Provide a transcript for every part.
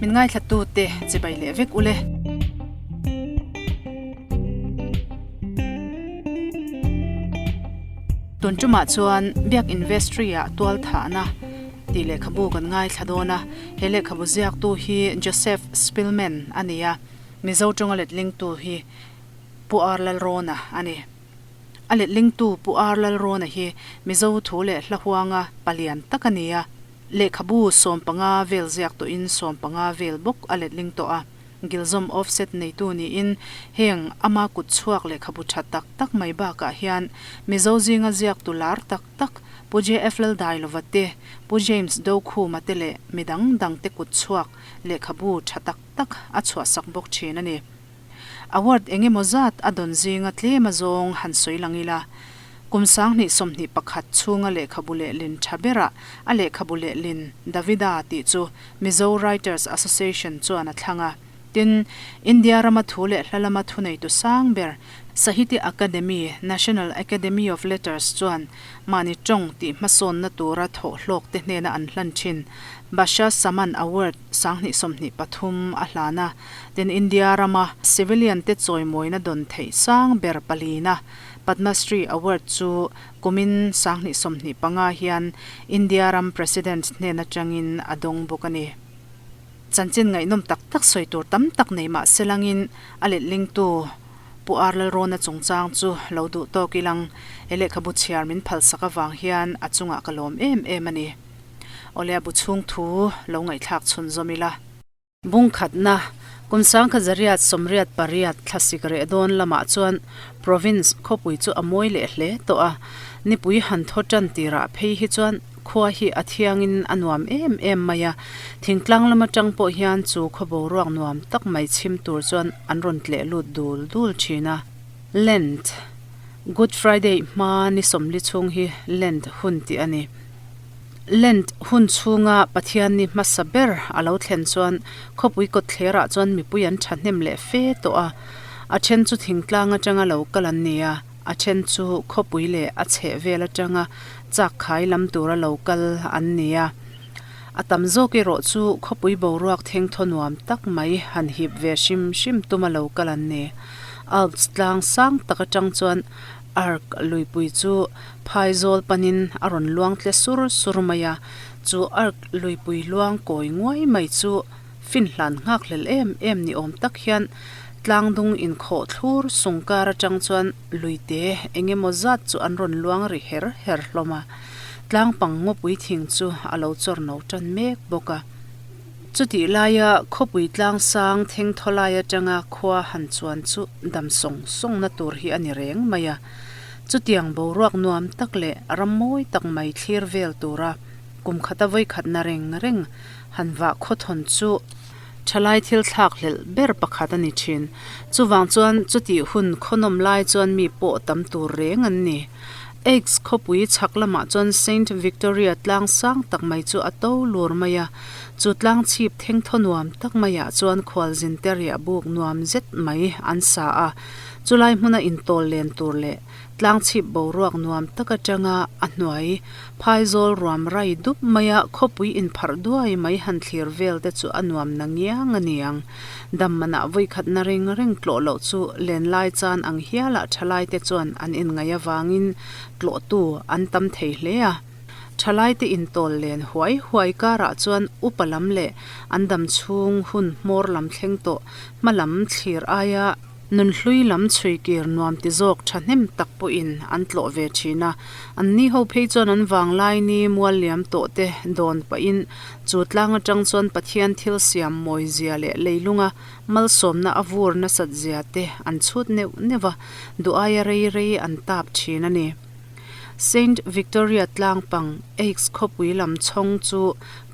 Min ngaithlatute chibai leh vek ule. Tun tumah chuan Biak Investry-ah tual thahna tih lehkhabu kan ngaithla dawn a, he lehkhabu ziaktu hi Joseph Spillman a ni a, Mizo tawnga letlingtu hi Pu R Lalrawna a ni. A letlingtu Pu R Lalrawna hi Mizo thu leh hla huanga palian tak a ni a, lehkhabu 15 vel ziak tawhin 15 vel bawk a letling tawh a. Gilzawm offset neitu niin heng ama kut chhuak lehkhabu tha tak tak mai bakah hian Mizo zinga ziaktu lar tak tak Pu JF Laldailova te, Pu James Dokhuma te leh midang dangte kut chhuak lehkhabu tha tak tak a chhuahsak bawk thin a ni. Award eng emaw zat a dawn zinga tlem azawng han sawi lang ila, kum 2021 chhunga lehkhabu lehlin tha berah a lehkhabu lehlin Davida tih chu Mizo Writers Association chuan a thlang a. Tin, India rama thu leh hla lama thuneitu sang ber Sahitya Akademi, National Academy of Letters, chuan mahni tawng tih hmasawnna tura thawh hlawk te hnena an hlan thin Bhasha Samman Award 2023 a hlan a. Tin, India rama civilian te chawimawina dawn theih sang ber palina Padma Shri Award chu kumin 2025 hian India ram President hnen atangin a dawng bawk a ni. Chanchin ngaihnawm tak tak sawi tur tam tak nei mah se langin a letlingtu Pu R Lalrawna chungchang chu lo duh tawk ilang he lehkhabu chhiar min phalsak avang hian a chungah ka lawm em em a ni. Awle a bu chhung thu lo ngaihthlak chhunzawm ila. Bungkhatna, Kum 1988 thlasik reh dawn lamah chuan province khawpui chu a mawi leh hle tawh a, nipui han thaw tan tirah phei hi chuan khua hi a thiangin a nuam em em mai a, thingtlang lam atang pawh hian chu khaw boruak nuam tak mai chhim tur chuan an rawn tleh lut dul dul thin a. Lent, Good Friday hma ni 40 chhung hi Lent hun tih a ni. Lent hun chhunga Pathian ni hmasa ber a lo thlen chuan khawpui kawtthlerah chuan mipui an thahnem leh fe tawh a. A then chu thingtlang atanga lo kal an ni a, a then chu khawpui leh a chheh vel atanga chak khai lam tura lo kal an ni a. A tam zawk erawh chu khawpui boruak thengthaw nuam tak mai han hip ve hrim hrim tuma lo kal an ni. Alps tlang sang tak atang chuan Ark luipui chu phaizawl panin a rawn luang tle sur sur mai a, chu ark luipui luang kawi nguai mai chu finhlan nghak hlel em em ni awm tak hian tlangdung inkhawh thlur sung kar atang chuan luite eng emaw zat chu an rawn luang ri her her hlawm a, tlangpang ngawpui thing chu a lo chawr no tan mek bawk a. Chutih laia khawpui tlangsang thengthaw lai atanga khua han chuan chu dam sawng sawngna tur hi a ni reng mai a. Chutiang boruak nuam tak leh ram mawi tak mai thlir vel tura kum khata vawikhatna reng reng han vah khawthawn chu thalai thil thlak hlelh ber pakhat a ni thin. Chuvang chuan chutih hun khawnawm lai chuan mi pawh tam tur reng an ni. Aids khawpui chhak lamah chuan Saint Victoria tlang sang tak mai chu a to lur mai a, chu tlang chhip thengthaw nuam tak maiah chuan khualzin te riah buk nuam zet mai an sa a, chulai hmuna intawl len tur leh tlang chhip boruak nuam tak atanga a hnuai phaizawl ruam rai dup maia khawpui inpharh duai mai han thlir vel te chu a nuam na ngiang a niang. Dammanah vawikhatna reng reng tlawh loh chu lenlai chan ang hialah thalaite chuan an inngaih avangin tlawhtu an tam thei hle a. Thalaite intawl len huai huai karah chuan upa lam leh an dam chhung hun hmawr lam thleng tawh hma lam thlir aia Nunhlui lam chhuikir nuam ti zawk thahnem tak pawhin an tlawh ve thin a, anni ho phei chuan an vanglai ni mual liam tawh te dawn pahin chu tlang atang chuan Pathian thil siam mawi zia leh leilunga malsawmna a vur nasat zia te an chhut neuh neuh a, duh aia rei rei an tap thin a ni. Saint Victoria tlang pang Aix khawpui lam chhawng chu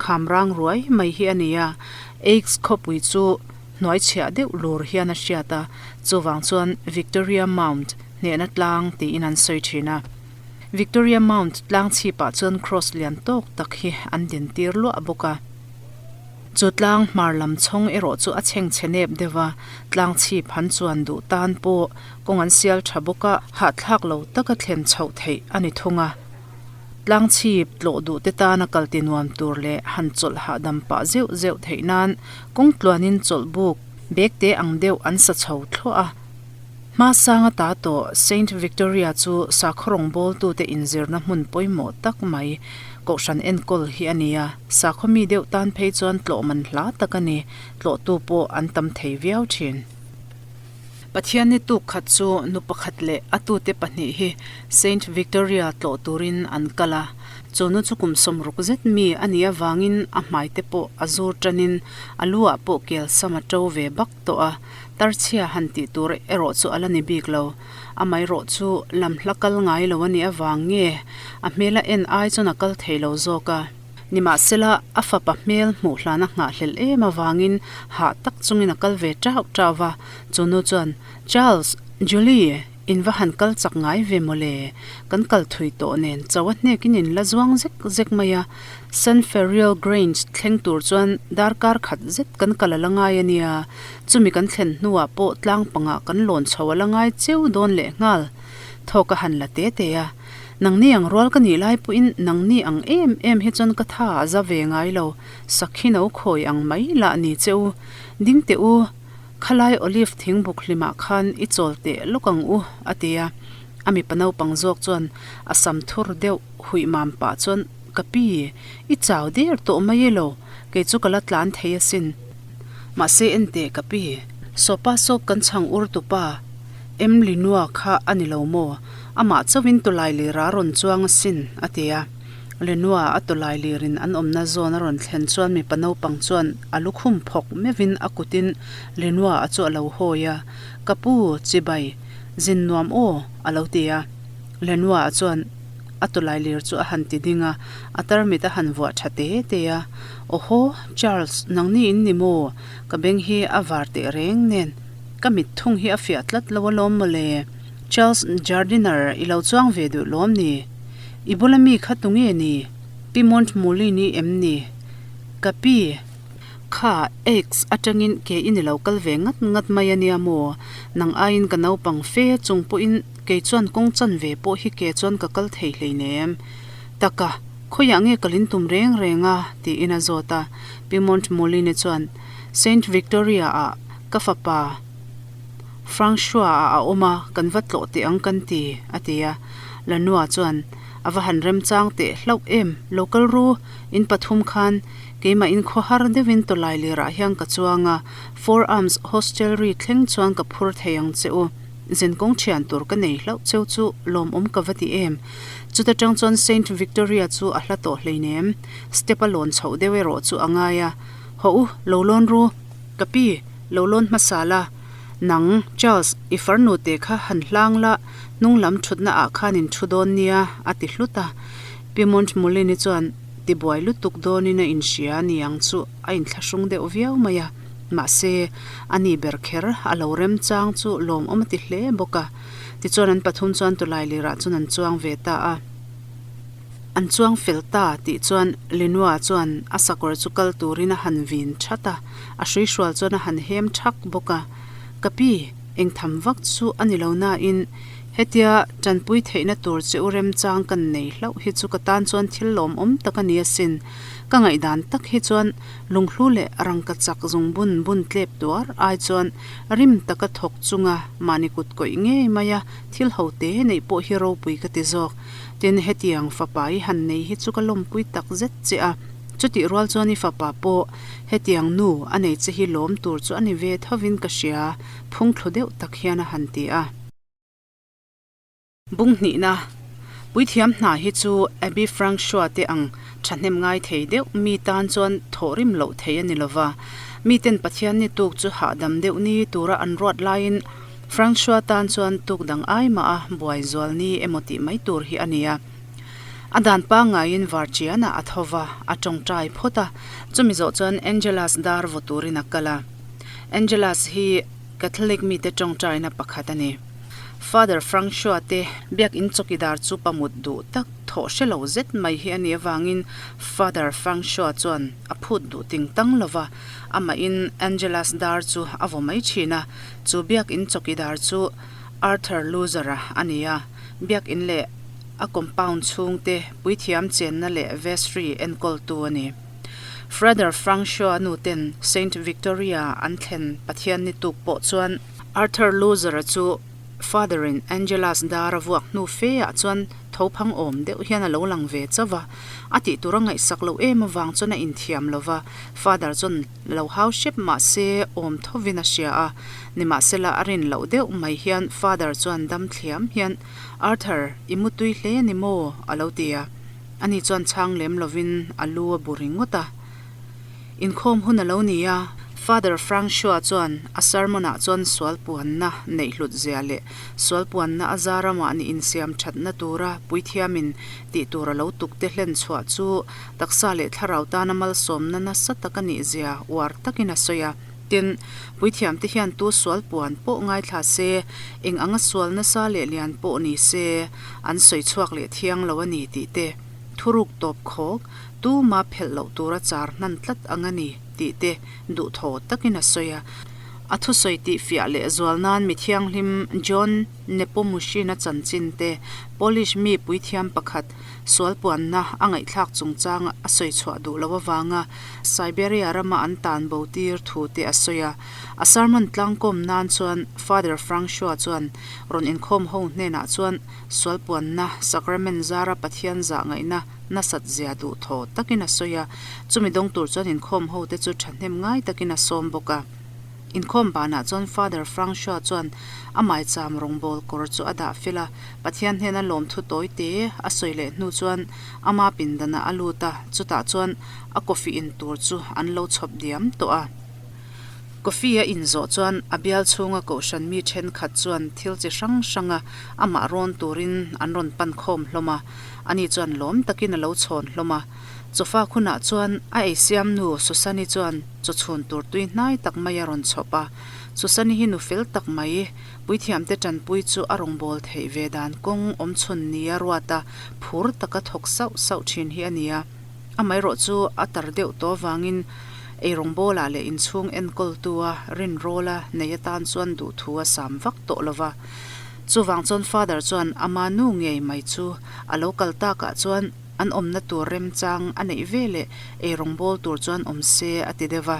kham rang ruai mai hi a ni a, Aix khawpui chu hnuai chhiah deuh lur hian a hriat a, chuvang chuan Victoria Mount hnehna tlang tiin an sawi thin a. Victoria Mount tlang chhipah chuan cross lian tawk tak hi an din tir luah bawk a. Chu tlang hmar lam chhawng erawh chu a chheng chhe nep deuh a, tlang chhip han chuan duh tan pawh kawng an sial tha bawk a, hahthlak lo taka thlen chhoh theih a ni thung a. Tlangchhip tlawh duh te tana kal ti nuam tur leh han chawlh hahdam pah zeuh zeuh theih nan kawng tluanin chawlh buk bek te ang deuh an sa chho thluah a. Hmasang ata tawh Saint Victoria chu sakhaw rawngbawltute inzirna hmun pawimawh tak mai kohhran enkawl hi a ni a, sakhaw mi deuh tan phei chuan tlawh man hla tak a ni, tlawhtu pawh an tam thei viau thin. Pathianni tuk khat chu nu pakhat leh a tute pahnih hi Saint Victoria tlawh turin an kal a. Chu nu chu kum sawmruk zet mi a nih avangin a hmai te pawh a zur tanin a lu ah pawh kel sam a to ve bak tawh a, tarchhia han tih tur erawh chu a la ni bik lo. Amaherawh chu lam hla kal ngai lo a nih avang nge a hmel a en ai chuan a kal thei lo zawk a. Nimahsela, a fapa hmel hmuh hlan a nghahhlelh em avangin hah tak chungin a kal ve tauh tauh va. Chu nu chuan, Charles, Julie, in va han kal chak ngai ve mawle? Kan kal thui tawh nen chau a hnekin in la zuang zek zek mai a. San Ferriol Grange thleng tur chuan darkar khat zet kan kal a la ngai a nia. Chumi kan thlen hnuah pawh tlang pangah kan lawn chho a la ngai cheu dawn lehnghal. Thawk a han la te te a. Nangni ang rual ka nih lai pawhin nangni ang em em hi chuan ka tha a za ve ngai lo, sakhi no khawi ang mai lah ni che u. Ding teh u, khalai olive thingbuk hlimah khan i chawl teh lawk ang u, a ti a. A mipa naupang zawk chuan a sam thur deuh huih mam pah chuan, Ka pi, i chau der tawh mai e lo, kei chu ka la tlan thei asin. Mahse en teh ka pi, sawpa sawp kan chhang ur tupa, Em Linua kha a ni lo maw? Amah chauhin tawlai lir a rawn chuang asin, a ti a. Linua a tawlai lirin an awmna zawn a rawn thlen chuan mipa naupang chuan a lukhum phawk meuhin a kutin Linua a chu a lo hawi a, Ka pu, chibai, zin nuam aw, a lo ti a. Linua a chuan a tawlai lir chu a han ti ding a, a tarmit a han vuah tha te te a. Awhaw, Charles, nangni in ni maw? Ka beng hi a var teh reng nen. Ka mit thung hi a fiah tlat lo alawm mawle. Charles Gardiner i lo chuang ve duh lawm ni? I bula mi kha tu nge ni? Pi Montmollin i em ni? Ka pi. Kha, Aix atangin ke in i lo kal ve ngat ngat mai a nia maw? Nang aiin ka naupang fe chung pawhin kei chuan kawng chan ve pawh hi ke chuan ka kal thei hleinem. Taka, khawiah nge kal in tum reng reng a? tiin a zawt a. Pi Montmollin-i chuan Saint Victoria-ah Ka fapa Francois-a a awm a, kan va tlawh teh ang kan ti, a ti a. Lanua chuan, A va han remchang teh hlauh em, lo kal ru, in pathum khan keimah in khawhar deuhin tawlai lirah hian ka chuang a, Four Arms Hostelry thleng chuan ka phur thei ang che u. Zinkawng thian tur ka nei hlauh cheu chu lawmawm ka va ti em. Chuta tang chuan Saint Victoria chu a hla tawh hleinem, step a lawn chhoh deuh erawh chu a ngai a. Hawh u, lo lawn ru. Ka pi, lo lawn hmasa la. Nang, Charles, i farnu te kha han hlang la, hnung lam thutna ah khan in thu dawn nia, a ti hlut a. Pi Montmollin-i chuan tibuai lutuk dawnin a inhria a ni ang chu a inthlahrung deuh viau mai a. Mahse, a ni ber kher a lo remchang chu lawmawm a ti hle bawk a. Tichuan an pathum chuan tawlai lirah chuan an chuang ve ta a. An chuang fel ta tih chuan Linua chuan a sakawr chu kal turin a han vin that a, a hruihrual chuan a han hem thak bawk a. Ka pi, eng tham vak chu a ni lo nain hetia tanpui theihna tur che u remchang kan nei hlauh hi chu ka tan chuan thil lawmawm tak a ni asin. Ka ngaihdan tak hi chuan lunghlu leh rangka chak zung bun bun tlep tuar ai chuan rim taka thawk chunga mahni kut kawih ngei maia thil ho te neih pawh hi ropui ka ti zawk. Tin, hetiang fapa i han nei hi chu ka lawmpui tak zet che a, chutih rual chuan i fapa pawh hetiang nu a nei che hi lawm tur chu a ni ve thovin ka hria, phungthlu deuh tak hian a han ti a. Bung hnihna, Puithiam hna hi chu Abby Frankshaw te ang thahnem ngai thei deuh mi tan chuan thawhrim loh thei a ni lova, miten Pathian ni tuk chu hahdam deuh ni tura an ruat laiin Francois tan chuan tuk dang ai mah a buai zual ni emaw tih mai tur hi a ni a. A dan pangngaiin Varchianah a tho va, a tawngtai phawt a, chumi zawh chuan Angelas dar vaw turin a kal a. Angelas hi Catholic mite tawngtaina pakhat a ni. Father Francois te biakin chawkidar chu pamut duh tak thawh hre lo zet mai hi a nih avangin Father Francois chuan a phut duh ting tang lo va, amahin Angelas dar chu a vaw mai thin a. Chu biakin chawkidar chu Arthur Loser-a a ni a, biakin leh a compound chhungte puithiam chenna leh vestry enkawltu a ni. Frater Francois nu ten Saint Victoria an thlen Pathianni tuk pawh chuan Arthur Loser-a chu Father-in Angelus dar a vuak hnu fe ah chuan tho phang awm deuh hian a lo lang ve chauh a, a tih tur a ngaihsak loh em avang chuan a inthiam lo va, Father chuan lo hau hrep mah se awm thovin a hria a, nimahsela a rin loh deuh mai hian Father chuan dam thliam hian Arthur, i mutui hle a ni maw? a lo ti a, ani chuan chhang lem lovin a lu a bu ringawt a. Inkhawm hun a lo ni a, Father Francois chuan a sermon-ah chuan sualpuanna neih hlut zia leh sualpuanna a zara mahni insiam thatna tura puithiamin tih tur a lo tukte hlen chhuah chu taksa leh thlarau tana malsawmna nasa tak a nih zia uar takin a sawi a. Tin, puithiamte hian tu sualpuan pawh ngaithla se, eng anga sual nasa leh lian pawh ni se, an sawi chhuak leh thiang lo a ni tih te, thuruk tawp khawk, Tuma phelh loh tura char hnan tlat ang a ni tih te duhthaw takin a sawi a. A thusawi tih fiah leh zual nan mi thianghlim John Nepomucene-a chanchin te, Polish mi puithiam pakhat sualpuanna a ngaihthlak chungchang a sawi chhuah duh loh avanga Siberia rama an tan bo tir thu te a sawi a. A sermon tlangkawm nan chuan Father Francois chuan rawn inkhawm ho hnenah chuan sualpuanna sacrament zara Pathian zah ngaihna nasat zia duh thaw takin a sawi a, chumi dawng tur chuan inkhawm ho te chu thahnem ngai takin a sawm bawk a. Inkhawm banah chuan Father Francois chuan a maicham rawngbâwl kawr chu a dah fel a, Pathian hnena lawmthu tawi te a sawi leh hnu chuan ama pindanah a lut a, chutah chuan a coffee in tur chu an lo chhawp diam tawh a. Coffee a in zawh chuan a bial chhunga kohhran mi thenkhat chuan thil chi hrang hranga amah rawn turin an rawn pan khawm hlawm a, ani chuan lawm takin a lo chhawn hlawm a. Chawfak hunah chuan a eisiam nu Susani chuan chaw chhun tur tui hnai tak mai a rawn chhawp a. Susani hi nu fel tak mai, puithiamte tanpui chu a rawngbâwl theih ve dan kawng awmchhun nia ruat a, phur taka thawk sauh sauh thin hi a ni a. Amaherawh chu a tar deuh tawh avangin eirawng bawlah leh inchhung enkawltua rinrawla nei atan chuan duhthu a sam vak tawh lo va. Chuvang chuan Father chuan ama nu ngei mai chu a lo kal takah chuan an awmna tur remchang a neih ve leh eirawng bawl tur chuan awm se a ti deuh va.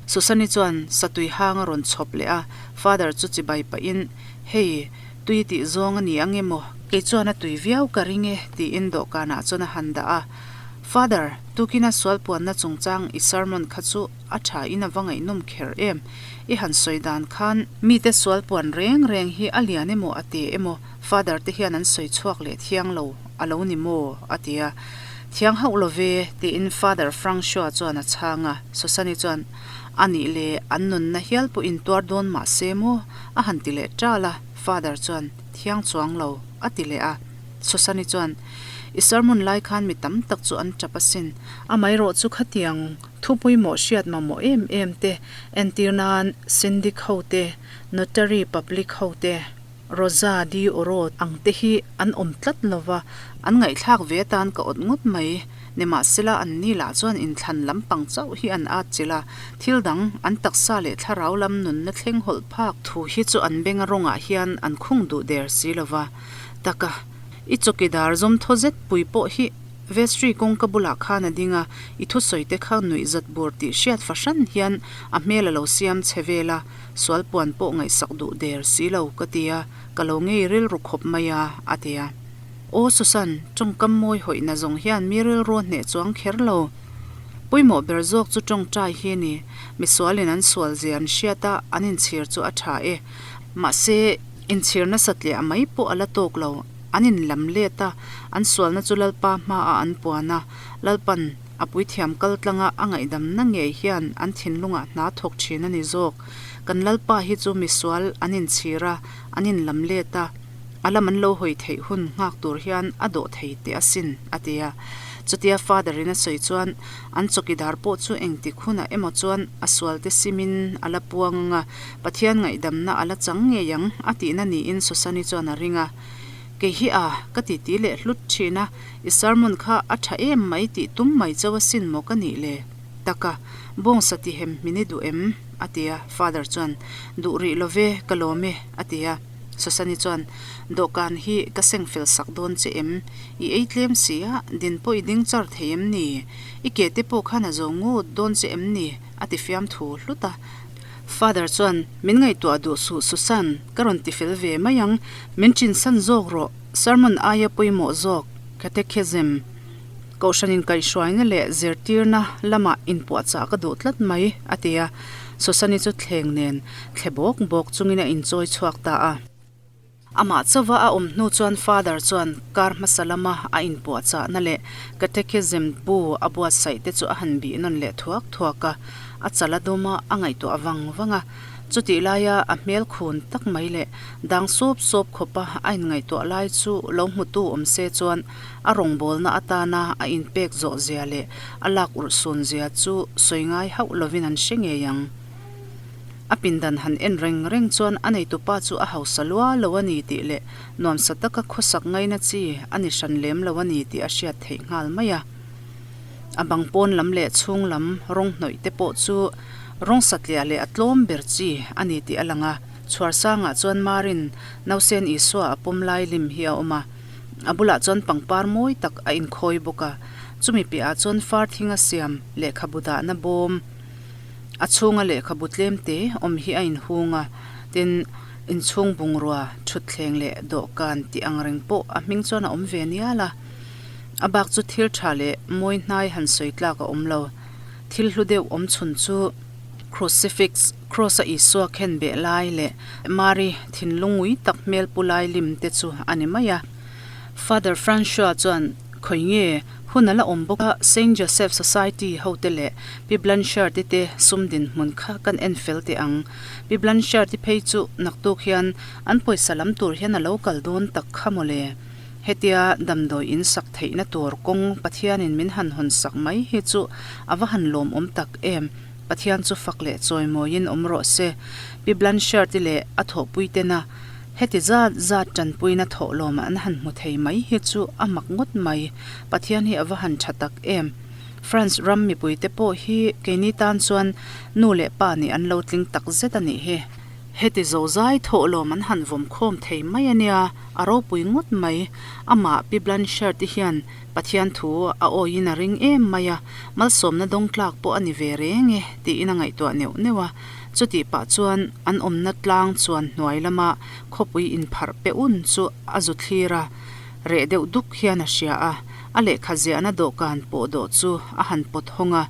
Susani chuan satui hang a rawn chhawp leh a, Father chu chibai pahin, Hei, Tui tih zawng a ni ang emaw? Kei chuan a tui viau ka ring e, tiin dawhkanah chuan a han dah a. Father, tukina sualpuanna chungchang i sermon kha chu a tha in a va ngaihnawm kher em? I han sawi dan khan mite sualpuan reng reng hi a lian emaw a te emaw Father te hian an sawi chhuak leh thiang lo a lo ni maw? a ti a. Thiang hauh lo ve, tiin Father Francois chuan a chhang a. Susani chuan, A nih leh an nunna hial pawhin tuar dawn mah se maw? A han ti leh ṭal a, Father chuan, Thiang chuang lo, a ti leh a. Susani chuan, I sermon lai khan mi tam tak chu an ṭap asin. Amaherawh chu khatiang thu pawimawh hriat mamawh em em te, entir nan Syndic ho te, Notary Public ho te, Rosa di Oro ang te hi an awm tlat lo va, an ngaihthlak ve atan ka awt ngawt mai. Nimahsela an ni lah chuan inthlan lampang chauh hi an at chilh a, thil dang, an taksa leh thlarau lam nunna thleng hawlh phak thu hi chu an benga rawngah hian an khung duh der si lo va. Taka, i chawkidar zawm thaw zet pui pawh hi vestry kawngka bulah khan a ding a, i thusawi te kha nuih zat bur tih hriat fahran hian a hmel a lo siam che vel a, sualpuan pawh ngaihsak duh der si lo ka ti a, ka lo ngei rilru khawp mai a, a ti a. Aw Susan, tawngkam mawi hawihna zawng hian mi rilru a hneh chuang kher lo. Pawimawh ber zawk chu tawngtai hi a ni. Misualin an sual zia an hriat a, an inchhir chu a tha e. Mahse, inchhir nasa tliah mai pawh a la tawk lo. An inlam let a, an sualna chu Lalpa hmaah an puan a. Lalpan a puithiam kaltlanga a ngaihdamna ngei hian an thinlungah hna thawk thin a ni zawk. Kan Lalpa hi chu misual an inchhir a, an inlam let a. A lam an lo hawi theih hun nghak tur hian a dawh thei teh asin, a ti a. Chutia Father in a sawi chuan an chawkidar pawh chu engtik hunah emaw chuan a sualte simin a la puang ang a, Pathian ngaihdamna a la chang ngei ang a tihna niin Susani chuan a ring a. Kei hi a, ka titi leh hlut thin a, i sermon kha a tha em mai tih tum mai chauh asin maw ka nih le? Taka, bawngsa tihem min i duh em? a ti a. Father chuan, Duh rih lo ve, ka lawm e, a ti a. Susani chuan, Dawhkan hi ka seng fel sak dawn che em? I ei tlem si a, din pawh i ding char thei em ni? I ke te pawh khan a zo ngut dawn che em ni? a ti fiam thu hlut a. Father chuan, Min ngaihtuah duh suh Susan, ka rawn ti fel ve mai ang, min chinsan zawk rawh, sermon aia pawimawh zawk, catechism, Kohhran inkaihhruaina leh zirtirna lamah inpuahchah ka duh tlat mai, a ti a. Susani chu thleng nen thle bawk bawk chungin a inchawi chhuak ta a. Amah chauha a awm hnu chuan Father chuan kar hmasa lama a inpuahchahna leh Catechism bu a buatsaih te chu a han bih nawn leh thuak thuak a, a chal a dawm a, a ngaihtuah vang vang a. Chutih laia a hmel khun tak mai leh dang sawp sawp khawpa a inngaihtuah lai chu lo hmutu awm se chuan a rawngbawlna atana a inpek zawh zia leh a lak urh sun zia chu sawi ngai hauh lovin an hre ngei ang. A pindan han en reng reng chuan a neitupa chu a hausa lua lo a ni tih leh nuamsa taka khawsak ngaina chi a ni hran lem lo a ni tih a hriat theih nghal mai a. A bang pawn lam leh chhung lam rawng hnawih te pawh chu rawng satliah leh a tlawm ber chi a ni tih a lang a. Chhuar sangah chuan Marin nausen Isua a pawm lai lim hi a awm a. A bulah chuan pangpar mawi tak a inkhawi bawk a, chumi piahah chuan far thinga siam lehkhabu dahna bawm, a chhunga lehkhabu tlem te awm hi a inhung a, tin inchhung bungrua thutthleng leh dawhkan tih ang reng pawh a hming chuan a awm ve nial a. A bak chu thil tha leh mawi hnai han sawi tlak a awm lo. Thil hlu deuh awm chhun chu Crucifix, Cross-a Isua khen beh lai leh Mari thinlung ngui tak hmel pu lai lim te chu a ni mai a. Father Francois chuan, Khawi nge, hun a la awm bawk a, Saint Joseph Society hote leh Pi Blanchard-i te sum dinhmun kha kan en fel teh ang. Pi Blanchard-i phei chu naktuk hian an pawisa lam tur hian a lo kal dawn tak kha mawle. Hetia damdawi in sak theihna tur kawng Pathianin min han hawn sak mai hi chu a va han lawmawm tak em! Pathian chu fak leh chawimawiin awm rawh se. Pi Blanchard-i leh a thawhpui tena heti zat zat tanpuina thawhlawm an han hmu thei mai hi chu a mak ngawt mai. Pathian hi a va han tha tak em! France ram mipuite pawh hi keini tan chuan nu leh pa nih an lo tling tak zet a nih hi. Heti zozai thawhlawm an han vawm khawm thei mai a nia, a ropui ngawt mai. Amah Pi Blanchard-i hian Pathian thu a awiin a ring em mai a, malsawmna dawng tlak pawh a ni ve reng e tiin a ngaihtuah neuh neuh a. Chutih pah chuan an awmna tlang chuan hnuai lama khawpui inpharh pe un chu a zu thlir a, reh deuh duk hian a hria a, a lehkha ziahna dawhkan pawh dawh chu a han pawt hawng a.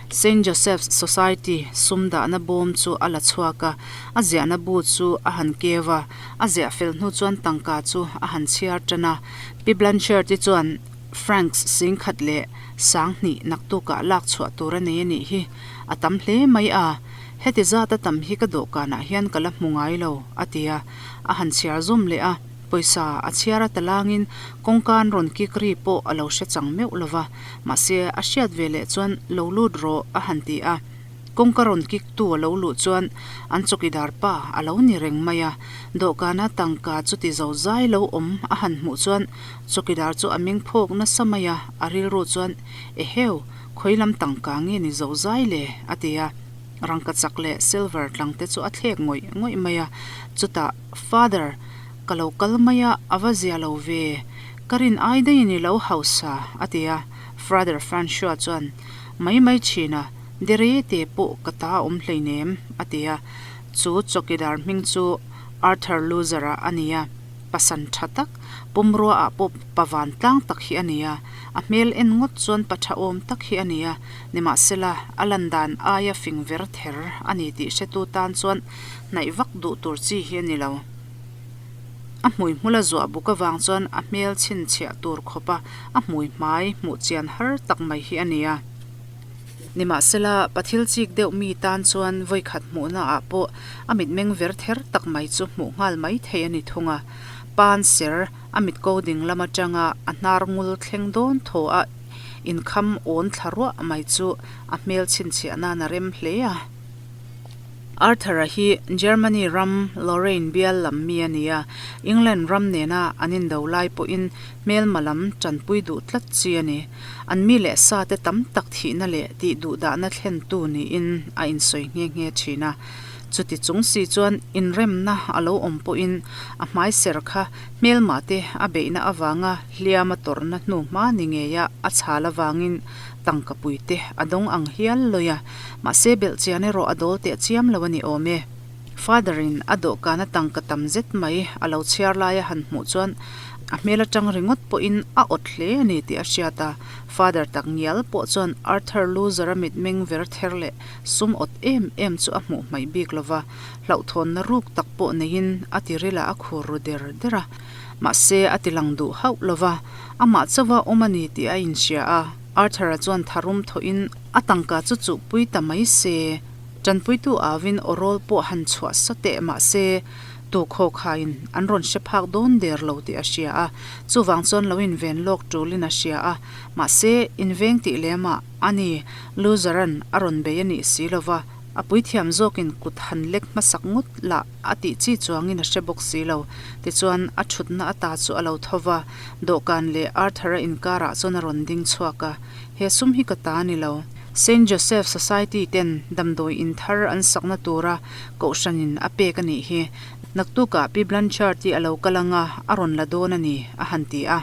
Saint Joseph's Society sum dahna bawm chu a la chhuak a, a ziahna bu chu a han keu a, a ziah fel hnu chuan tangka chu a han chhiar tan a. Pi Blanchard-i chuan francs singkhat leh sanghnih naktukah lak chhuah tur a nei a nih hi, a tam hle mai a, heti zata tam hi ka dawhkanah hian ka la hmu ngai lo, a ti a, a han chhiar zawm leh a. Pawisa a chhiar a talangin kawngka an rawn kik ri pawh a lo hre chang meuh lo va, mahse a hriat ve leh chuan lo lut rawh a han ti a. Kawngka rawn kik tu a lo luh chuan an chawkidar pa a lo ni reng mai a, dawhkana tangka chuti zo zai lo awm a han hmuh chuan chawkidar chu a meng phawk nasa mai a, a rilru chuan Eheu, khawi lam tangka nge ni zo zai le? a ti a. Rangkachak leh silver tlang te chu a thlek ngawih ngawih mai a, chutah Father, ka lo kal mai a, a va zia lo ve, ka rin ai daihin i lo hausa, a ti a. Father Francois chuan, Mai mai thin a, dere te pawh ka ta awm hleinem, a ti a. Chu chawkidar hming chu Arthur Loser-a a ni a. Pasan tha tak, pumrua ah pawh pa vantlang tak hi a ni a, a hmel en ngawt chuan pa tha awm tak hi a ni a, nimahsela a lan dan aia fing ver ther a ni tih hretu tan chuan hnaih vak duh tur chi hi a ni lo. A hmui hmula zuah buk avang chuan a hmel chhinchhiah tur khawpa a hmui hmai hmuh chian har tak mai hi a ni a. Nimahsela, pathil chik deuh mi tan chuan vawikhat hmuhna ah pawh a mitmeng ver ther tak mai chu hmuh nghal mai thei a ni thung a. Pan ser a mitko ding lam atanga a hnar ngul thleng dawn thaw a inkham awn thla ruah mai chu a hmel chhinchhiah nan a rem hle a. Arthur-a hi Germany ram Lorraine bial lam mi a ni a, England ram nena an indo lai pawhin hmelma lam tanpui duh tlat chi a ni. An mi leh sa te tam tak thihna leh tih duhdahna thlentu niin a insawi nghe nghe thin a. Chuti chung si chuan inremna a lo awm pawhin a hmai ser kha hmelmah te a beihna avanga hliam a tawrhna hnu hma ni ngeia a chhal avangin tangka pui te a dawng ang hial lawi a, mahse belhchian erawh a dawl teh chiam lo a ni awm e. Father in a dawhkana tangka tam zet mai a lo chhiar laia han hmuh chuan a hmel atang ringawt pawhin a awt hle a ni tih a hriat a, Father tak ngial pawh chuan Arthur Loser-a mitmeng ver ther leh sum awt em em chu a hmuh hmaih bik lova, hlauhthawnna ruk tak pawh neiin a tiril ah a khur ru der der a, mahse a ti lang duh hauh lova, amah chauha awm a ni tih a inhria a, Arthur-a chuan tharum thawhin a tangka chu chuhpui ta mai se. Tanpuitu avin awrawl pawh han chhuah sa teh mah se, tu khaw khain an rawn hre phak dawn der lo tih a hria a, chuvang chuan lo inven lawk tulin a hria a, mahse inveng tih lemah a ni Loser-a'n a rawn bei a nih si lo va, a puithiam zawkin kut han lek hmasak ngawt lah a tih chi chuangin a hre bawk si lo. Tichuan a thutna ata chu a lo tho va, dawhkan leh Arthur-a inkarah chuan a rawn ding chhuak a, He sum hi ka ta a ni lo. Saint Joseph Society ten damdawi in thar an sakna tura kohhranin a pek a nih hi. Naktukah Pi Blanchard hi a lo kal anga a rawn la dawn a ni, a han ti a.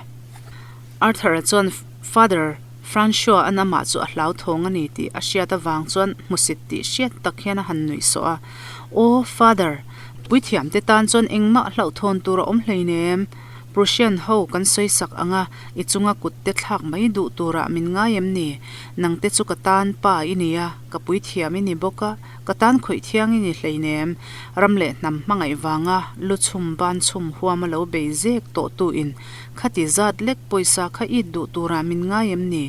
Arthur-a chuan Father Francois an amah chu a hlauthawng a ni tih a hriat avang chuan hmusit tih hriat tak hian a han nuih sawh a. Aw, Father, puithiamte tan chuan engmah hlauhthawn tur a awm hleinem. Prussian ho kan sawi sak ang a, i chunga kut te thlak mai duh turah min ngai em ni? Nang te chu ka tan pa i ni a, ka puithiam i ni bawk a, ka tan khawih thiang i ni hleinem. Ram leh hnam hmangaih vanga lu chhum ban chhum huam a lo bei zek tawh tu in khati zat lek pawisa kha it duh turah min ngai em ni?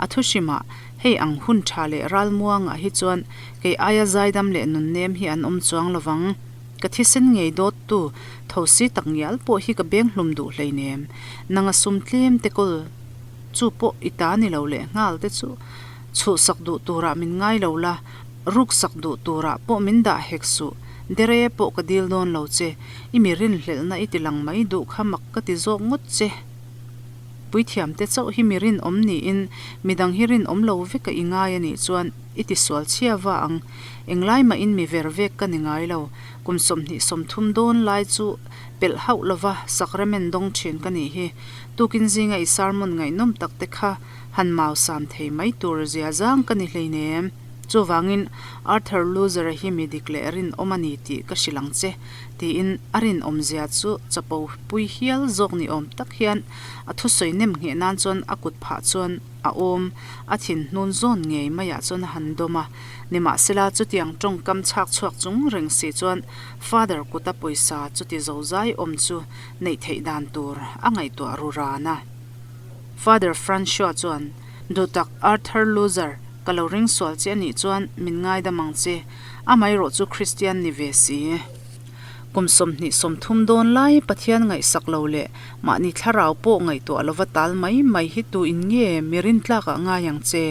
A thu hrimah, hei ang hun tha leh ralmuangah hi chuan kei aia zaidam leh nunnem hi an awm chuang lovang. Ka thisen ngei dawttu thosi tak ngial pawh hi ka beng hlum duh hleinem. Nanga sum tlem te kawl chu pawh i ta ni lo leh nghal te chu chhuhsak duh turah min ngai lo la, ruksak duh turah pawh min dah hek suh. Dere pawh ka dil dawn lo che, i mi rinhlelhna i ti lang mai duh kha mak ka ti zawk ngawt che. Puithiam te chauh hi mi rinawm niin midang hi rinawm lo veka i ngai a nih chuan i ti sual chhia va ang. Englai mahin mi ver vek ka ni ngai lo. Kum 23 dawn lai chu pelh hauh lova sacrament dawng thin ka nih hi. Tukin zinga i sermon ngaihnawm tak te kha han mau sam thei mai tur zia zang ka ni hleinem. Chuvangin Arthur Loser-a hi mi dik leh rinawm a ni tih ka hrilh ang che, tiin a rinawm zia chu chapo pui hial zawk ni awm tak hian a thusawi nem ngheh nan chuan a kut phah chuan a awm a thin hnun zawn ngei maiah chuan a han dawm a. Nimahsela, chutiang tawngkam chhak chhuak chung reng si chuan Father kuta pawisa chuti zozai awm chu neih theih dan tur a ngaihtuah ru ran a. Father Francois chuan, Duhtak Arthur Loser, ka lo ring sual che a nih chuan min ngaidam ang che, amaherawh chu Kristian ni ve si. Kum 23 dawn lai Pathian ngaihsak lo leh mahni thlarau pawh ngaihtuah lova tal mai mai hi tu in nge mi rintlak ah ngai ang che?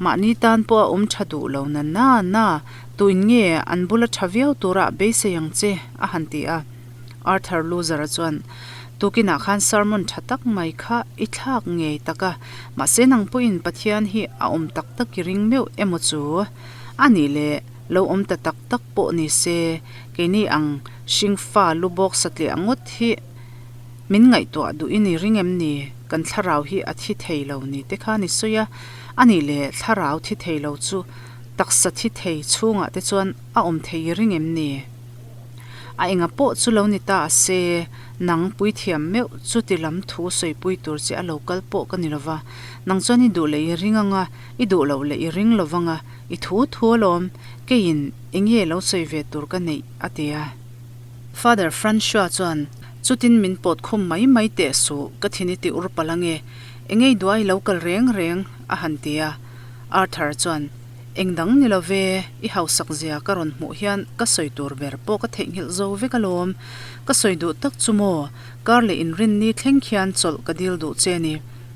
Mahni tan pawh a awm tha duh lo na na na, tu in nge an bula tha viau turah beisei ang che? a han ti a. Arthur Loser-a chuan, Tukinah khan sermon tha tak mai kha i thlak ngei tak a, mahse nang pawhin Pathian hi a awm tak tak i ring meuh emaw chu? A nih leh, lo awm ta tak tak pawh ni se, keini ang hringfa lu bawk satliah ngawt hi min ngaihtuah duhin i ring em ni? Kan thlarau hi a thi thei lo ni te khan i sawi a, a nih leh thlarau thi thei lo chu taksa thi thei chhungah te chuan a awm thei i ring em ni? A enga pawh chu lo ni ta a se, nang puithiam meuh chuti lam thu sawipui tur che a lo kal pawh ka ni lova, nang chuan i duh leh i ring anga, I duh loh leh i ring lo vang a, i thu thu alawm, keiin enge lo sawi ve tur ka neih, a ti a. Father Francois chuan, Chutin min pawt khum mai mai teh suh, ka thin i ti ur palh ange, enge i duai lo kal reng reng, a han ti a. Arthur chuan, Eng dang ni lo ve, i hausak zia ka rawn hmuh hian ka sawi tur ber pawh ka theihnghilh zo vek alawm, ka sawi duh tak chu maw, kar leh inrinni thleng khian chawlh ka dil duh che ni.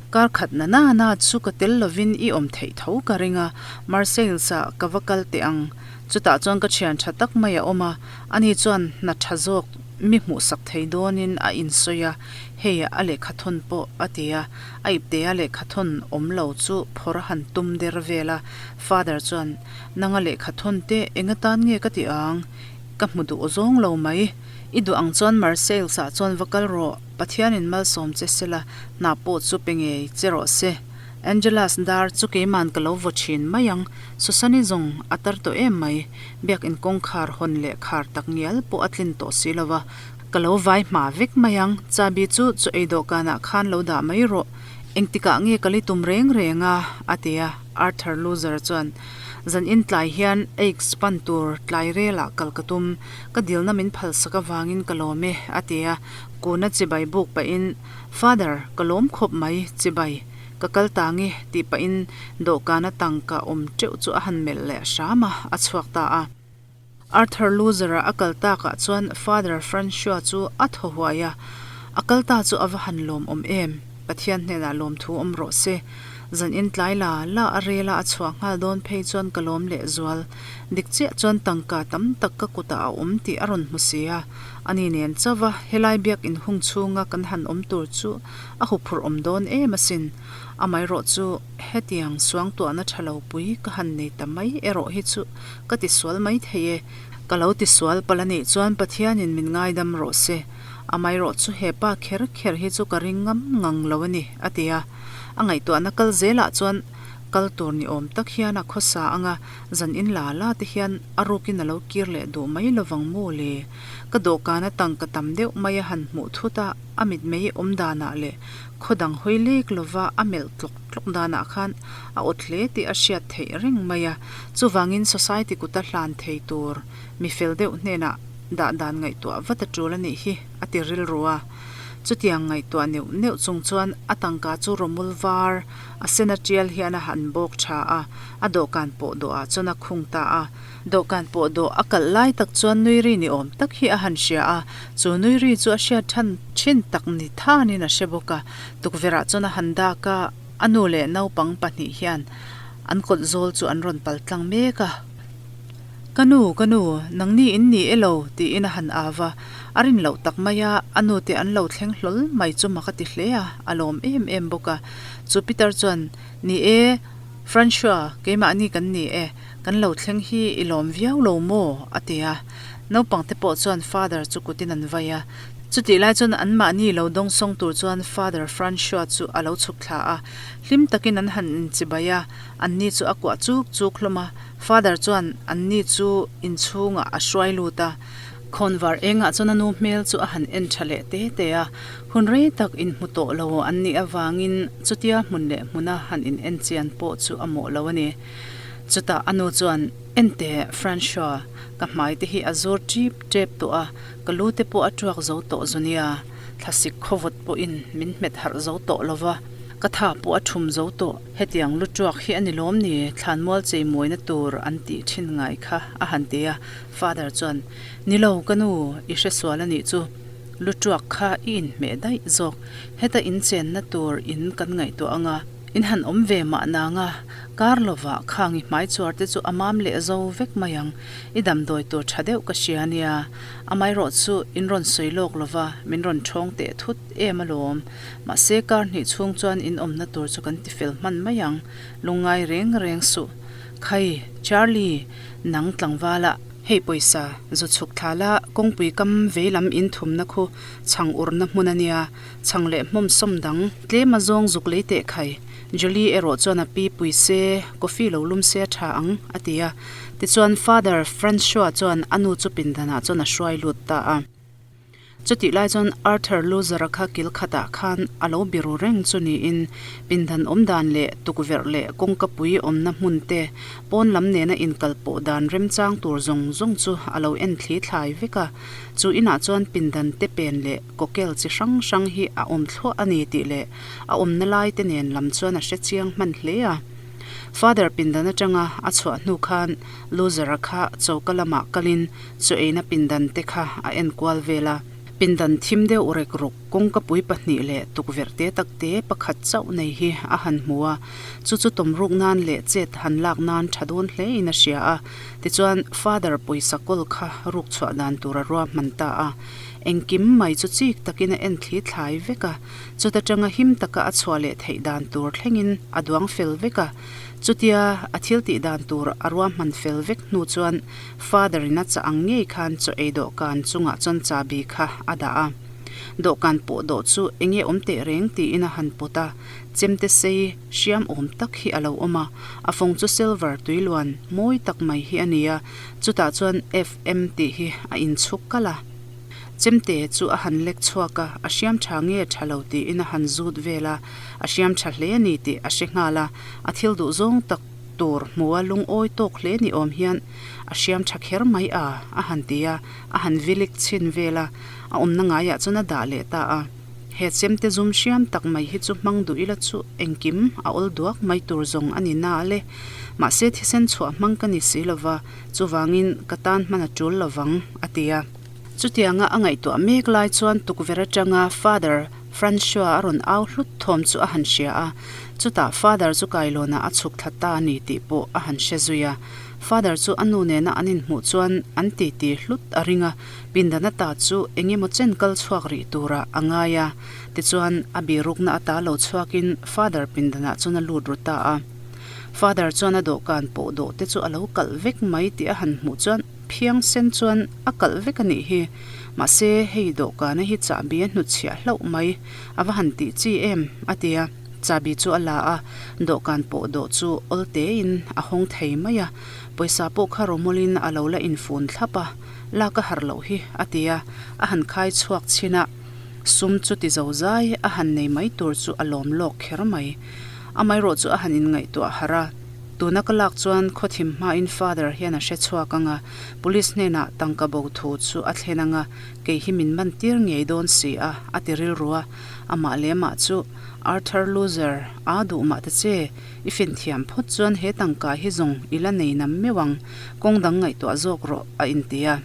Kar khat na na na chu ka tel lovin i awm theih tho ka ring a, Marseilles-ah ka va kal teh ang. Chutah chuan ka thian tha tak mai a awm a, ani chuan hna tha zawk mi hmuhsak thei dawnin a insawi a, hei a lehkhathawn pawh a ti a, a iptea lehkhathawn awm lo chu phawrh a han tum der vel a, Father chuan, Nanga lehkhathawn te eng atan nge ka ti ang? Ka hmu duh zawng lo mai. I duh ang chuan Marseilles ah chuan va kal rawh. Pathianin malsawm che sela, hna pawh chu pe ngei che rawh se. Angelas dar chu keiman ka lo vaw thin mai ang. Susani zawng a tar tawh em mai. Biakin kawngkhar hawn leh khar tak ngial pawh a tlin tawh si lo va. Ka lo vai hma vek mai ang. Chabi chu chaw ei dawhkanah khan lo dah mai rawh. Engtikah nge ka li tum reng reng a? a ti a. Arthur Loser chuan, Zan in tlai hian Aix pan tur tlai relah kal ka tum. Ka dilna min phalsak avangin ka lawm e, a ti a. Kuna chibai buk pahin, Father, ka lawm khawp mai, chibai. Ka kal ta nge, tih pahin dawhkana tangka awm teuh chu a han melh leh hram a, a chhuak ta a. Arthur Loser-a a kal takah chuan Father Francois chu a thaw huai a, a kal ta chu a va han lawmawm em! Pathian hnenah lawmthu awm rawh se. Zan in tlai la la a rela a chhuah nghal dawn phei chuan ka lawm leh zual. Dik chiah chuan tangka tam tak ka kutah a awm tih a rawn hmu si a. Ani nen chauva helai biak inhung chhunga kan han awm tur chu a huphurh awm dawn em asin. Amaherawh chu hetiang suangtuahna tha lo pui ka han nei ta mai erawh hi chu ka tisual mai thei e. Ka lo tisual palh a nih chuan Pathianin min ngaidam rawh se. Amaherawh chu he pa kher kher hi chu ka ring ngam ngang lo a ni, a ti a. A ngaihtuahna kal zelah chuan kal tur ni awm tak hian a khawsa ang a, zan in la la te hian a rukin a lo kir leh duh mai lovang maw le? Ka dawhkana tangka tam deuh mai a han hmuh thut a, a mitmei awm danah leh Khaw dang hawi lek lova a melh tlawk tlawk danah khan a awt hle tih a hriat theih reng mai a. Chuvangin society kuta hlan thei tur mi fel deuh hnenah dah dan ngaihtuah vat a tul a nih hi, a ti rilru a. Chutiang ngaihtuah neuh neuh chung chuan a tangka chu rawmul var a sen a tial hian a han bawk tha a, a dawhkan pawh dawhah chuan a khung ta a. Dawhkan pawh dawh a kalh lai tak chuan nui ri ni awm tak hi a han hria a, chu nui ri chu a hriat than thin tak ni thanin a hre bawk a. Tukverhah chuan a han dak a, a nu leh naupang pahnih hian an kawt zawl chu an rawn pal tlang mek a. Ka nu, ka nu, nangni in ni e lo, tiin a han au a. A rin loh tak mai a, a nu te an lo thleng hlawl mai chu mak a ti hle a, a lawm em em bawk a. Chu Peter chuan, Ni e, Francois, keimahni kan ni e. Kan lo thleng hi i lawm viau lo maw? a ti a. Naupang te pawh chuan Father chu kutin an vai a. Chutih lai chuan anmahni lo dawngsawng tur chuan Father Francois chu a lo chhuk thla a. Hlim takin an han inchibai a, anni chu a kuah chuk chuk hlawm a. Father chuan anni chu inchhungah a hruai lut a. Khawnvar engah chuan a nu hmel chu a han en tha leh te te a. Hun rei tak inhmu tawh lo an nih avangin chutia hmun leh hmuna han in en chian pawh chu a mawh lo a ni. Chutah a nu chuan, Enteh, Francois, ka hmai te hi a zur tip tep tawh a, ka lu te pawh a tuak zo tawh zu nia. Thlasik khawvawt pawhin min hmet harh zo tawh lo va, ka tha pawh a thum zo tawh. Hetiang lu tuak hi a ni lawm ni, thlanmual cheimuaina tur an tih thin ngai kha, a han ti a. Father chuan, Ni lo, ka nu, i hresual a nih chu. Lu tuak kha i inhmeh daih zawk. Heta inchenna tur in kan ngaihtuah ang a. In han awm ve mah nang a, kar lovah khang i hmai chuar te chu a mam leh zo vek mai ang. I damdawi tur tha deuh ka hria nia. Amaherawh chu in rawn sawi lawk lova, min rawn thawng teh thut em alawm. Mahse kar hnih chhung chuan in awmna tur chu kan tifel hman mai ang. Lungngai reng reng suh. Khai, Charlie, nang tlangvala. Hei pawisa, zu chhuk thla la, kawngpui kam veilam in thumna khu chhang urna hmun a nia. Chhang leh hmawm sawm dang tlem a zawng zuk lei teh khai. Jolie erawh chuan a pi pui se, coffee lo lum se a tha ang, a ti a. Tichuan Father Francois chuan a nu chu pindanah chuan a hruai lut ta a. Chutih lai chuan Arthur Loser-a kha kil khatah khan a lo biru reng chu niin pindan awm dan leh tukverh leh kawngka pui awmna hmun te pawn lam nena inkalpawh dan remchang tur zawng zawng chu a lo en thli thlai vek a. Chu inah chuan pindan te pen leh kawkel chi hrang hrang hi a awm thluah a ni tih leh a awmna lai te nen lam chuan a hre chiang hman hle a. Father pindan atanga a chhuah hnu khan Loser-a kha choka lamah kalin chaw eina pindan te kha a en kual vel a. Pindan thim deuh rek ruk kawngka pui pahnih leh tukverh te tak te pakhat chauh nei hi a han hmu a. Chu chu tawmruk nan leh chet han lak nan tha dawn hle in a hria a. Tichuan Father pawisa kawl kha ruk chhuah dan tur a ruahman ta a. Engkim mai chu chik takin a en thli thlai vek a, chuta tanga him taka a chhuah leh theih dan tur thlengin a duang fel vek a. Chutia a thil tih dan tur a ruahman fel vek hnu chuan Father in a chah ang ngei khan chaw ei dawhkan chungah chuan chahbi kha a dah a. Dawhkan pawh dawh chu enge awm teh reng tiin a han pawt a, chemte sei hriam awm tak hi a lo awm a, a fawng chu silver tuiluan mawi tak mai hi a ni a, chutah chuan FM tih hi a inchhuk kalh a. Chemte chu a han lek chhuak a, a hriam tha nge tha lo tiin a han zut vel a, a hriam tha hle a ni tih a hre nghal a, a thil duh zawng tak tur hmua lungawi tawk hle ni awm hian a hriam tha kher mai a, a han ti a, a han vilik chhin vel a, a awmna ngaiah chuan a dah leh ta a. He chemte zum hriam tak mai hi chu hmang duh ila chu engkim a awl duak mai tur zawng a ni na le. Mahse thisen chhuah hmang ka ni si lova, chuvangin ka tan hman a tul lovang, a ti a. Chutianga a ngaihtuah mek lai chuan tukverh atanga Father Francois a rawn au hlut thawm chu a han hria a, chutah Father chu kailawnah a chhuk thla ta a ni tih pawh a han hre zui a. Father chu a nu nena an inhmuh chuan an titi hlut a ring a, pindan ata chu eng emaw chen kal chhuak rih turah a ngai a, tichuan a birukna ata lo chhuakin Father pindanah chuan a lut ru ta a. Father chuan a dawhkan pawh dawh te chu a lo kalh vek mai tih a han hmuh chuan phiang sen chuan a kalh vek a nih hi. Mahse, hei dawhkana hi chahbi a hnutchhiah hlauh mai, a va han tih chi em? a ti a, chahbi chu a la a, dawhkan pawh dawh chu awl tein a hawng thei mai a, pawisa pawh kha rawmawlin a lo la infun thlap a, lak a harh loh hi, a ti a, a han khai chhuak chhin a, sum chu ti zo zai a han nei mai tur chu a lawm lawk kher mai. Amaherawh chu a han inngaihtuah harh a. Tuna ka lak chuan khawthim hmain Father hian a hre chhuak ang a, Police hnenah tangka bo thu chu a thlen ang a, kei hi min man tir ngei dawn si a, a ti rilru a. Amah leh amah chu, Arthur Loser, aa duh mah ta che, i finthiam phawt chuan he tangka hi zawng i la nei nam meuh ang, kawng dang ngaihtuah zawk rawh, a inti a.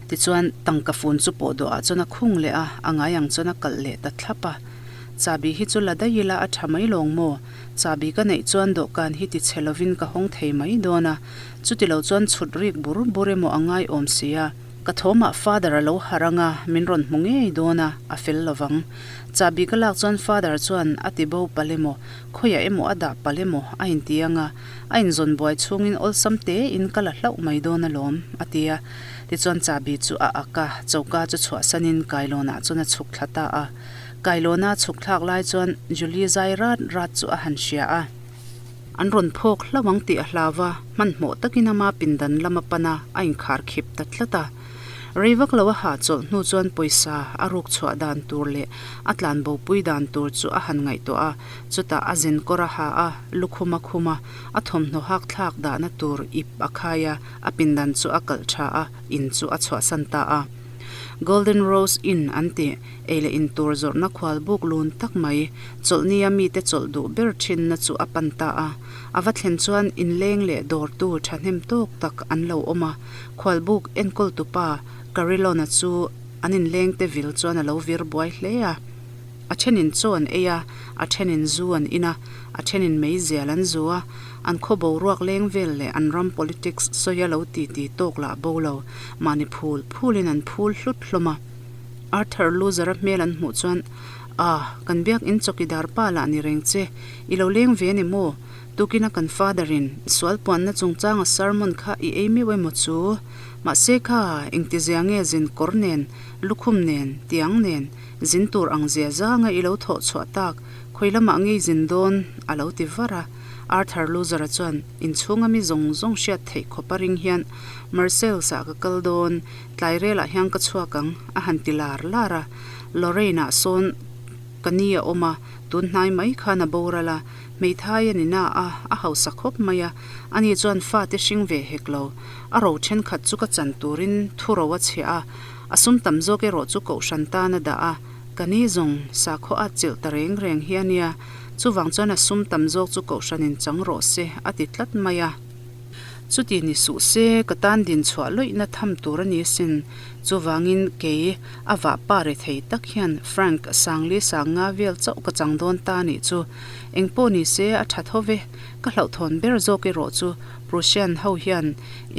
Tichuan, tangka fun chu pawh dawhah chuan a khung leh a, a ngai ang chuan a kalh leh ta thlap a. Chahbi hi chu la daih ila a tha mai lawng maw? Chahbi ka neih chuan dawhkan hi ti chhe lovin ka hawng thei mai dawn a, chuti lo chuan chhut rik bur bur emaw a ngai awm si a. Ka thawmah Father a lo harh ang a, min rawn hmu ngei dawn a, a fel lovang. Chahbi ka lak chuan Father chuan a ti bo palh emaw, khawiah emaw a dah palh emaw a inti ang a, a inzawn buai chhungin awlsam tein ka la hlauh mai dawn alawm, a ti a. Tichuan chahbi chu a ak a, choka chu chhuahsanin kailawnah chuan a chhuk thla ta a. Kailawna chhuk thlak lai chuan Julie zai rat rat chu a han hria a. An rawn phawk hlauh ang tih a hlau a, hmanhmawh takin ama pindan lam a pan a, a inkhar khip ta tlat a. Rei vak lo a hahchawlh hnu chuan pawisa a ruk chhuah dan tur leh a tlan bopui dan tur chu a han ngaihtuah a, chutah a zen kawr a ha a, lukhum a khum a, a thawmhnaw hak thlak dahna tur ip a khai a, a pindan chu a kalh tha a, in chu a chhuahsan ta a. Golden Rose Inn an tih. Ei leh in tur zawrhna khual buk lun tak mai, chawlhnia mite chawlh duh ber thinna chu a pan ta a. A va thlen chuan inleng leh dawrtu thahnem tawk tak an lo awm a, khual buk enkawltupa Carillon-a chu an inlengte vil chuan a lo vir buai hle a. A thenin chaw an ei a, a thenin zu an in a, a thenin meizial an zu a, an khaw boruak leng vel leh an ram politics sawi a lo titi tawk lah bo lo, mahni phul phulin an phul hlut hlawm a. Arthur Loser-a hmel an hmuh chuan, Ah, kan biak in chawkidar pa lah ni reng che, i lo leng ve a ni maw? Tukina kan Father-in sual puanna chungchanga sermon kha i ei meuh emaw chu? Mahse kha, engtizia nge zin kawr nen, lukhum nen, tiang nen, zin tur ang zia zanga i lo thawh chhuah tak, khawi lamah ngei zin dawn? a lo ti var a. Arthur Loser-a chuan inchhunga mi zawng zawng hriat theih khawp a ring hian, Marseilles-ah ka kal dawn, Tlai relah hian ka chhuak ang, a han ti lar lar a. Lorraine-ah sawn ka ni a awm a, tun hnai mai khan a boral a, hmeithai a ni na a, a hausa khawp mai a, ani chuan fate hring ve hek lo. A ro thenkhat chu ka chan turin thu ro a chhiah a, a sum tam zawk erawh chu kohhran tan a dah a, ka ni zawng sakhaw at chilh ta reng reng hi a nia, chuvang chuan a sum tam zawk chu kohhranin chang rawh se a ti tlat mai a. Chuti ni suh se, ka tan din chhuah lawihna tham tur a ni sin. Chuvangin kei, a vah pa re thei tak hian Frank Sangli Sanga vel chauh ka chang dawn ta nih chu. Engpawh ni se, a tha tho ve. Ka hlauhthawn ber zawk erawh chu Prussian ho hian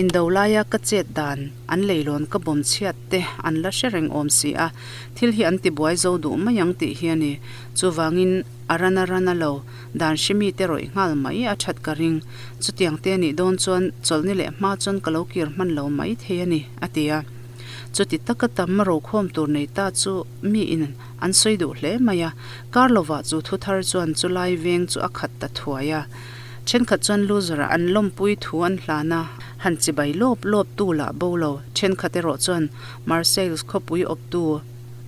indo laia ka chet dan an leilawn ka bawm chhiat te an la hre reng awm si a, thil hi an tibuai zo duh mai ang tih hi a ni. Chuvangin a rana rana lo dan hre mite rawih nghal mai a that ka ring. Chutiang te nih dawn chuan chawlhni leh hma chuan ka lo kir hman lo mai thei a ni, a ti a. Chuti taka tam rokhawm tur nei ta chu miin an sawi duh hle mai a, kar lovah chu thu thar chuan chu lai veng chu a khat ta thuai a. Thenkhat chuan loser-ah an lawmpui thu an hlan a, han chibai lawp lawp tu lah bo lo. Thenkhat erawh chuan Marseilles khawpui awptu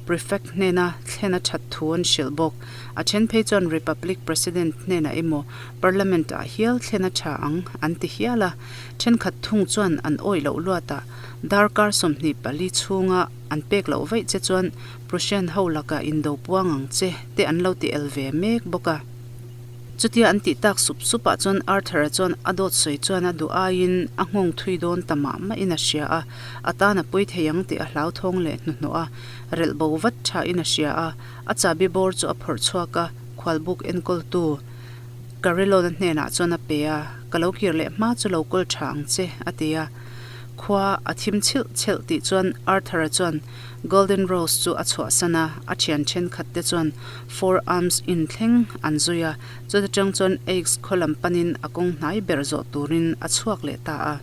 Prefect hnena thlen a that thu an hrilh bawk. A then phei chuan Republic President hnenah emaw Parliament-ah hial thlen a tha ang an ti hial a. Thenkhat thung chuan an awih loh luatah darkar 24 chhunga an pek loh vaih che chuan Prussian ho lakah indo puang ang che te an lo ti el ve mek bawk a. Chutia an tih tak sup sup ah chuan Arthur-a chuan a dawt sawi chuan a duh aiin a nghawng thui dawn ta mah mah in a hria a, a tan a pui thei ang tih a hlauthawng leh hnuhnawh a, relh bo vat tha in a hria a, a chahbi bawr chu a phawrh chhuak a, khualbuk enkawltu Carillon-a hnenah chuan a pe a, Ka lo kir leh hma chu lo kawl tha ang che, a ti a. Khua a thim chhilh chhelh tih chuan Arthur-a chuan Golden Rose chu a chhuahsan a, a thian thenkhat te chuan Four Arms Inn thleng an zui a, chuta tang chuan Aix khaw lam panin a kawng hnai ber zawh turin a chhuak leh ta a.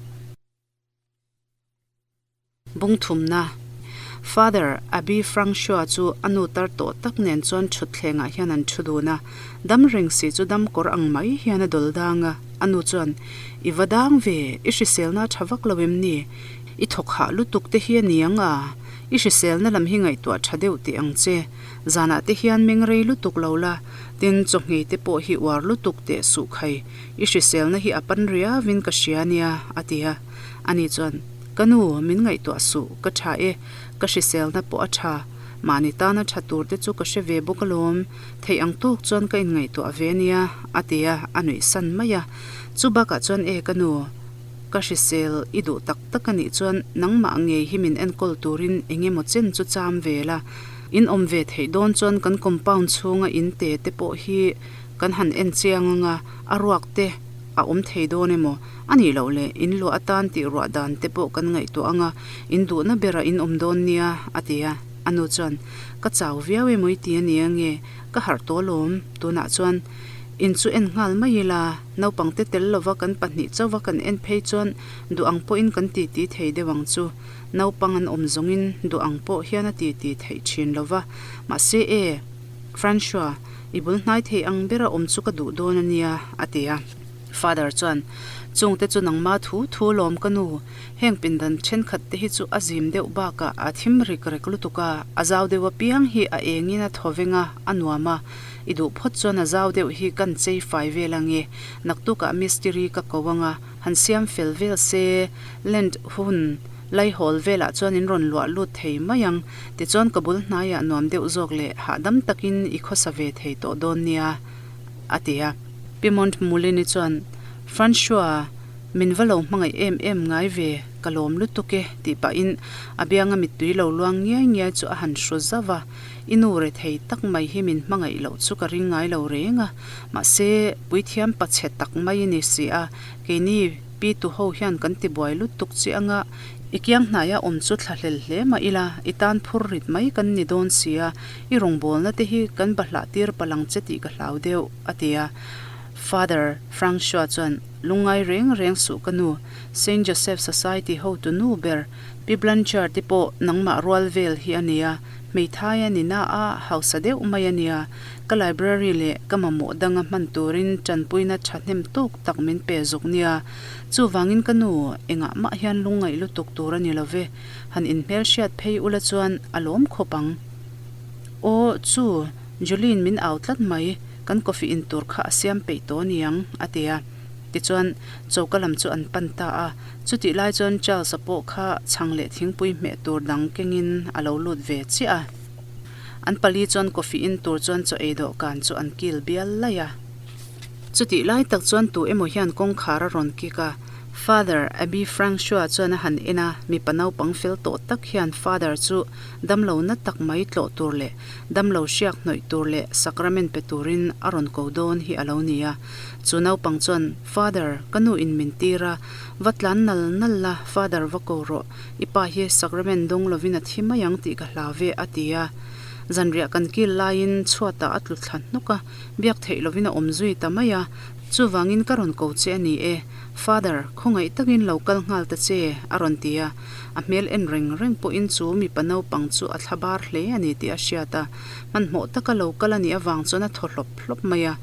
Bungthumna, Father Abby Frankshaw chu a nu tar tawh tak nen chuan thutthlengah hian an thu dun a, dam reng si chu dam kawr ang mai hian a dawl dang a, a nu chuan, I va dang ve, i hriselna a tha vak lo em ni? I thawk hah lutuk te hi a ni ang a, i hriselna lam hi ngaihtuah tha deuh teh ang che. Zanah te hian meng rei lutuk lo la, tin chawhngei te pawh hi uar lutuk teh suh khai, i hriselna hi a pan riauin ka hria nia, a ti a. Ani chuan, Ka nu, min ngaihtuah suh, ka tha e, ka hriselna pawh a tha, mahni tana tha tur te chu ka hre ve bawk alawm, theih ang tawk chuan ka inngaihtuah ve nia, a ti a, a nuih san mai a. Chu bakah chuan e ka nu, Ka hrisel i duh tak tak a nih chuan nangmah ngei hi min enkawl turin eng emaw chen chu cham ve la. In awm ve theih dawn chuan kan compound chhunga in te te pawh hi kan han en chiang ang a, a ruak te a awm thei dawn emaw a nih loh le in luah atan tih ruah dan te pawh kan ngaihtuah ang a, in duhna berah in awm dawn nia a ti a. A nu chuan, Ka chau viau emaw i ti a nia nge, ka harh tawh alawm, tunah chuan in chu en nghal mai ila. Naupangte tel lova kan pahnih chauha kan en phei chuan duh ang pawhin kan titi thei deuh ang chu. Naupang an awm zawngin duh ang pawh hian a titi theih thin lova. Mahse e, Francois, i bul hnai thei ang bera awm chu ka duh dawn a nia, a ti a. Father chuan, Chungte chu nangma thu thu lawm ka nu, heng pindan thenkhat te hi chu a zim deuh bakah a thim rik rek lutuk a, a zau deuh apiang hi a engin a thaw veng a, a nuam a. I duh phawt chuan a zau deuh hi kan chei fai vel ange, naktukah mistiri ka ko anga, han siam fel vel se, Lent hun laihawl velah chuan in rawn luah lut thei mai ang, tichuan ka bul hnaiah nuam deuh zawk leh hahdam takin i khawsa ve thei tawh dawn nia, a ti a. Pi Montmoulin-i chuan, Francois, min va lo hmangaih em em ngai ve, ka lawm lutuk e, tih pahin a bianga mittui lo luang ngiai ngiai chu a han hru zauh a. I nu rethei tak mai hi min hmangaih loh chu ka ring ngai lo reng a, mahse puithiam pachhe tak mai i ni si a, keini pi tu ho hian kan ti buai lutuk che anga i kiang hnaia awm chu thla hlel hle mah ila i tan phur rit mai kan ni dawn si a, i rawngbawlna te hi kan bahlah tir palang che tih ka hlau deuh, a ti a. Father Francois chuan, Lungngai reng reng suh ka nu, Saint Joseph Society hotu nu ber Pi Blanchard te pawh nangmah rual vel hi a nia, hmeithai a ni na a, hausa deuh mai a nia. Ka library leh ka mamawh danga hman turin tanpuina thahnem tawk tak min pe zuk nia. Chuvangin ka nu, engah mah hian lungngaih lutuk tur a ni lo ve, han inhmelhriat phei ula chuan a lawm khawp ang. Aw, chu, Julie-in min au tlat mai, kan coffee in tur kha a siam peih tawh a niang, a ti a. Tichuan, choka lam chu an pan ta a. Chutih lai chuan Charles-a pawh kha chhang leh thingpui hmeh tur dang kengin a lo lut ve chiah a. An pali chuan coffee in tur chuan chaw ei dawhkan chu an kil bial laih a. Chutih lai tak chuan tu emaw hian kawngkhar a rawn kik a. Father Abby Frankshaw chuan a han en a, mipa naupang fel tawh tak hian Father chu damlo na tak mai tlawh tur leh damlo hriak hnawih tur leh sacrament pe turin a rawn ko dawn hi a lo ni a. Chu naupang chuan, Father, ka nu in min tir a, va tlan nal nal la, Father va ko rawh, i pa hi sacrament dawng lovin a thi mai ang tih ka hlau ve, a ti a. Zanriah kan kil laiin chhuatah a tlu thla hnuk a, biak theih lovin a awm zui ta mai a, chuvangin ka rawn ko che a ni e. Father, khawngaih takin lo kal nghal ta che, a rawn ti a. A hmel en reng reng pawhin chu mipa naupang chu a thla bar hle a ni tih a hriat a. Hmanhmawh taka lo kal a nih avang chuan a thaw hlawp hlawp mai a.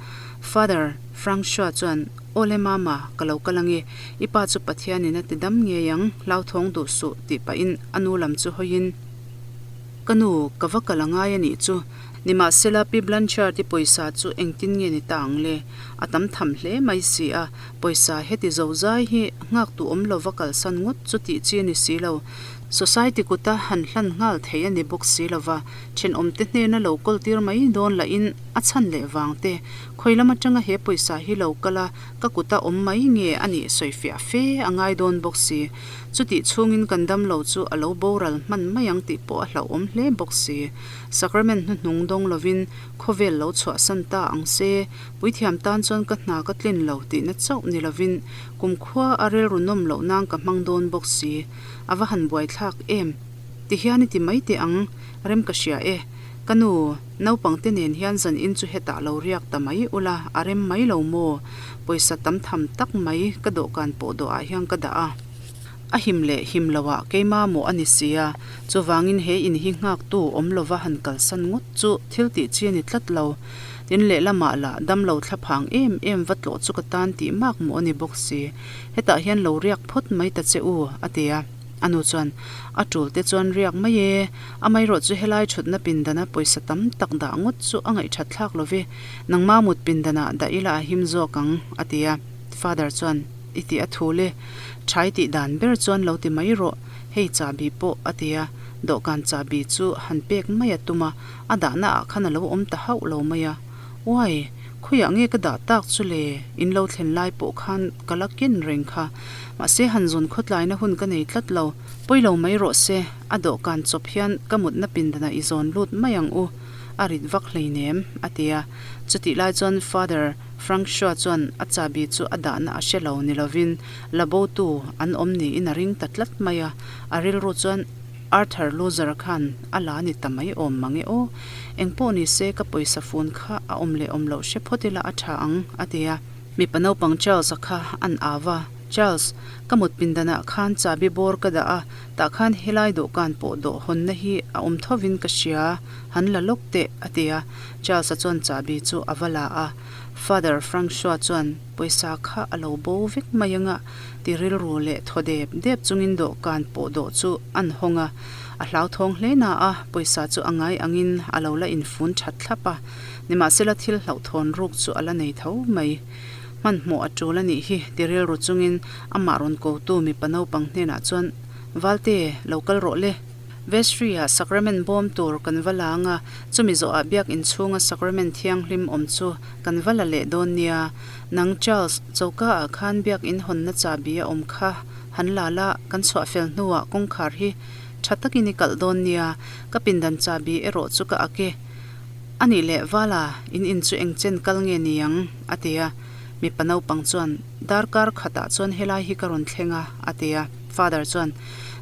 Father, Frankshaw chuan, Awle mama, ka lo kal ange. I pa chu Pathianin a ti dam ngei ang, hlauthawng duh suh, tih pahin a nu lam chu hawiin, Ka nu, ka va kal angai a nih chu. Nimahsela, Pi Blanchard-i pawisa chu engtin nge ni ta ang le? A tam tham hle mai si a, pawisa heti zozai hi nghak tu awm lova kalsan ngawt chu tih chi a ni si lo. Society kuta han hlan nghal thei a ni bawk si lova, thenawmte hnena lo kawl tir mai dawn lahin a chhan leh vang te, khawi lam atanga he pawisa hi lo kal a, ka kuta awm mai nge a nih sawifiah fe a ngai dawn bawk si. Chutih chhungin kan damlo chu a lo boral hman mai ang tih pawh a hlauhawm hle bawk si. Sacrament hnuhnung dawng lovin khawvel lo chhuahsan ta ang se, puithiam tan chuan ka hna ka tlin lo tihna chauh ni lovin kumkhua a rilru nawm loh nan ka hmang dawn bawk si. A va han buaithlak em? Tihian i ti mai teh ang, rem ka hria e. Ka nu, naupangte nen hian zan in chu hetah lo riak ta mai ula, a rem mai lo maw? Pawisa tam tham tak mai ka dawhkan pawh dawhah hian ka dah a. A him leh him loah keima mawh a ni si a, chuvangin he in hi nghaktu awm lova han kalsan ngawt chu thil tih chi a ni tlat lo. Tin lehlamah lah damlo thlaphang em em va tlawh chu ka tan tih mak mawh a ni bawk si. Hetah hian lo riak phawt mai ta che u, a ti a. A nu chuan, A tul te chuan riak mai e, amaherawh chu helai thutna pindana pawisa tam tak dah ngawt chu a ngaihthat thlak lo ve, nangma mut pindanah dah ila a him zawk ang, a ti a. Father chuan, I tih a thul e, thai tih dan ber chuan lo ti mai rawh, hei chahbi pawh, a ti a. Dawhkan chahbi chu han pek mai a tum a, a dahna ah khan a lo awm ta hauh lo mai a. Uai, khawiah nge ka dah tak chu le? In lo thlen lai pawh khan ka la ken reng kha. Mahse han zawn khawtlaina hun ka nei tlat lo. Pawi lo mai rawh se, a dawhkan chawp hian ka mutna pindanah i zawn lut mai ang u, a rit vak hleinem, a ti a. Chutih lai chuan Father Frank Shaw chuan a chahbi chu a dahna a hre lo ni lovin la botu an awm niin a ring ta tlat mai a. A rilru chuan. Arthur Loser khan a la ni ta mai awm mang e aw. Engpawh ni se ka pawisa fun kha a awm leh awm loh hre phawt ila a tha ang, a ti a. Mipa naupang Charles-a kha an au a, Charles, ka mut pindanah khan chahbi bawr ka dah a, tah khan helai dawhkan pawh dawh hawnna hi a awm thovin ka hria, han la lawk teh, a ti a. Charles-a chuan chahbi chu a va la a. Father Frankshaw chuan pawisa kha a lo bo vek mai anga ti rilru leh thaw dep dep chungin dawhkan pawh dawh chu an hawng a, a hlauthawng hle na a, pawisa chu a ngai angin a lo la infun that thlap a, nimahsela thil hlauhthawn ruk chu a la nei tho mai. Hmanhmawh a tul a nih hi ti rilru chungin amah rawn kotu mipa naupang hnenah chuan, Valte, lo kal rawh le. Vestry-ah sacrament bawm tur kan va la ang a, chumi zawhah biak inchhunga sacrament thianghlim awm chu kan va la leh dawn nia. Nang Charles, choka ah khan biak in hawnna chahbi a awm kha han la la, kan chhuah fel hnuah kawngkhar hi tha takin i kalh dawn nia, ka pindan chahbi erawh chu ka ak e. A nih leh Vala, in in chu eng chen kal nge ni ang? a ti a. Mipa naupang chuan, Darkar khatah chuan helai hi ka rawn thleng a, a ti a. Father chuan,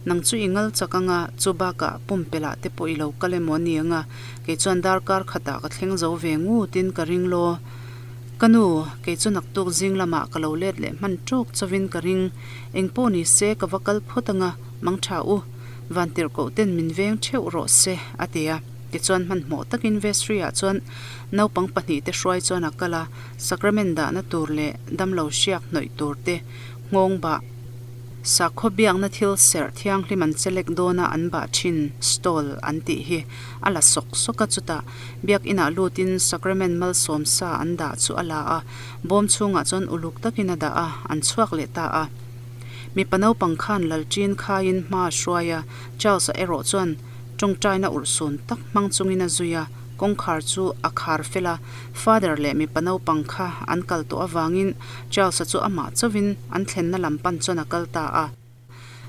Nang chu i ngal chak anga, chu bakah pumpelh ah te pawh i lo kal emaw ni anga, kei chuan darkar khatah ka thleng zo ve ngut in ka ring law. Ka nu, kei chu naktuk zing lamah ka lo let leh hman tawk chauhin ka ring. Eng pawh ni se ka va kal phawt anga, mang tha u. Vantirhkoh ten min veng theuh rawh se, a ti a. Tichuan hmanhmawh takin vestry-ah chuan naupang pahnihte hruai chuan a kal a, sacrament dahna tur leh damlo hriak hnawih tur te nghawng bah Sakhaw biakna thil serh thianghlim an chelek dawna an bah thin stall an tih hi a la sawk sawk a, chutah biak inah lutin sacrament malsawm sa an dah chu a la a, bawm chhungah chuan uluk takin a dah a, an chhuak leh ta a. Mipa naupang khan Lalṭin khaiin hma a hruai a, Charles-a erawh chuan tawngtaina urhsun tak hmang chungin a zui a. Kawngkhar chu a khar fel a, Father leh mipa naupang kha an kal tawh avangin Charles-a chu amah chauhin an thlenna lam pan chuan a kal ta a.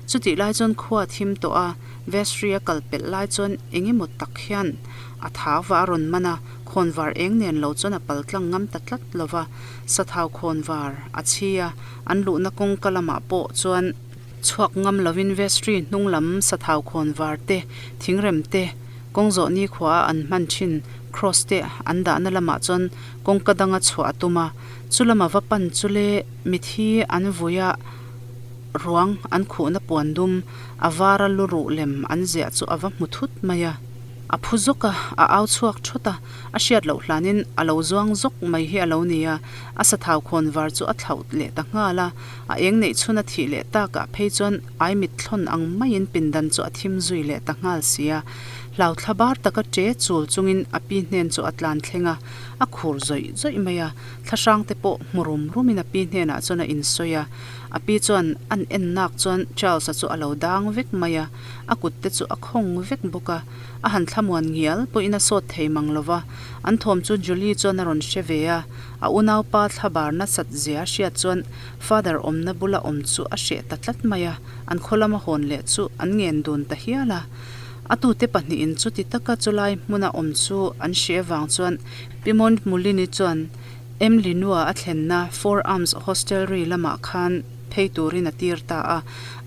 Chutih lai chuan khua a thim tawh a, vestry a kal pelh lai chuan eng emaw tak hian a thau va a rawn man a, khawnvar eng nen lo chuan a pal tlang ngam ta tlat lo va, sathau khawnvar a chhi a, an luhna kawngka lamah pawh chuan chhuak ngam lovin vestry hnung lam sathau khawnvar te, thingrem te, kawng zawh nikhua a an hman thin cross te an dahna lamah chuan kawngka danga chhuah a tum a, chu lama va pan chu le mithi an vui a. Ruang an khuhna puan dum, a vara lu ruh lem an ziah chu a va hmu thut mai a. A phu zawk a, a au chhuak thawt a, a hriat loh hlanin a lo zuang zawk mai hi a lo ni a, a sathau khawn var chu a thlauh leh ta nghal a, a eng neih chhun a thih leh takah phei chuan ai mit thlawn ang maiin pindan chu a thim zui leh ta nghal si a. Hlauthla bar taka che chul chungin a pi hnen chu a tlan thleng a, a khur zawih zawih mai a, thlahrang te pawh hmu rum rumin a pi hnenah chuan a insawi a. A pi chuan an en nak chuan Charles-a chu a lo dang vek mai a, a kut te chu a khawng vek bawk a, a han thlamuan ngial pawhin a sawt thei mang lo va. An thawm chu Julie chuan a rawn hre ve a, a unaupa thlabar nasat zia a hriat chuan Father awmna bula awm chu a hreh ta tlat mai a, an khaw lama hawn leh chu an ngen dun ta hial a. A tute pahnihin chuti taka chulai hmuna awm chu an hreh vang chuan Pi Montmoulin-i chuan Emily nua a thlenna Four Arms Hostelry lamah khan phei turin a tir ta a,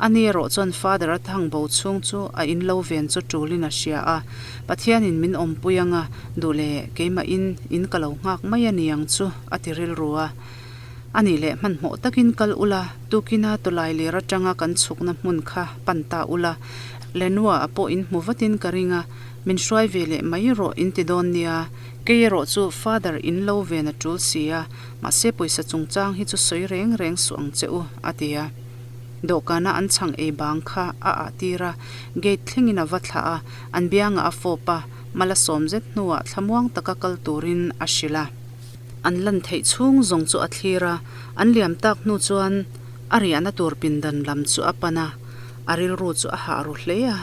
ani erawh chuan Father a thang bo chhung chu a in lo ven chu tulin a hria a, Pathianin min awmpui anga duh leh keimahin in ka lo nghak mai a ni ang chu a ti rilru a. Ani leh hmanhmawh takin kal ula, tukina tawlai ler atanga kan chhukna hmun kha pan ta ula, Lenua a pawh in hmu vatin ka ring a, min hruai ve leh mai rawh in ti dawn nia, Kei erawh chu Father in lo ven a tul si a, mahse pawisa chungchang hi chu sawi reng reng suh ang che u, a ti a. Dawhkana an chhang ei bang kha a ah tir a, gate thlengin a va thlah a, an biangah a fawp a, mala sawm zet hnuah thlamuang taka kal turin a hrilh a. An lan theih chhung zawng chu a thlir a, an liam tak hnu chuan a riahna tur pindan lam chu a pan a, a rilru chu a hah ru hle a,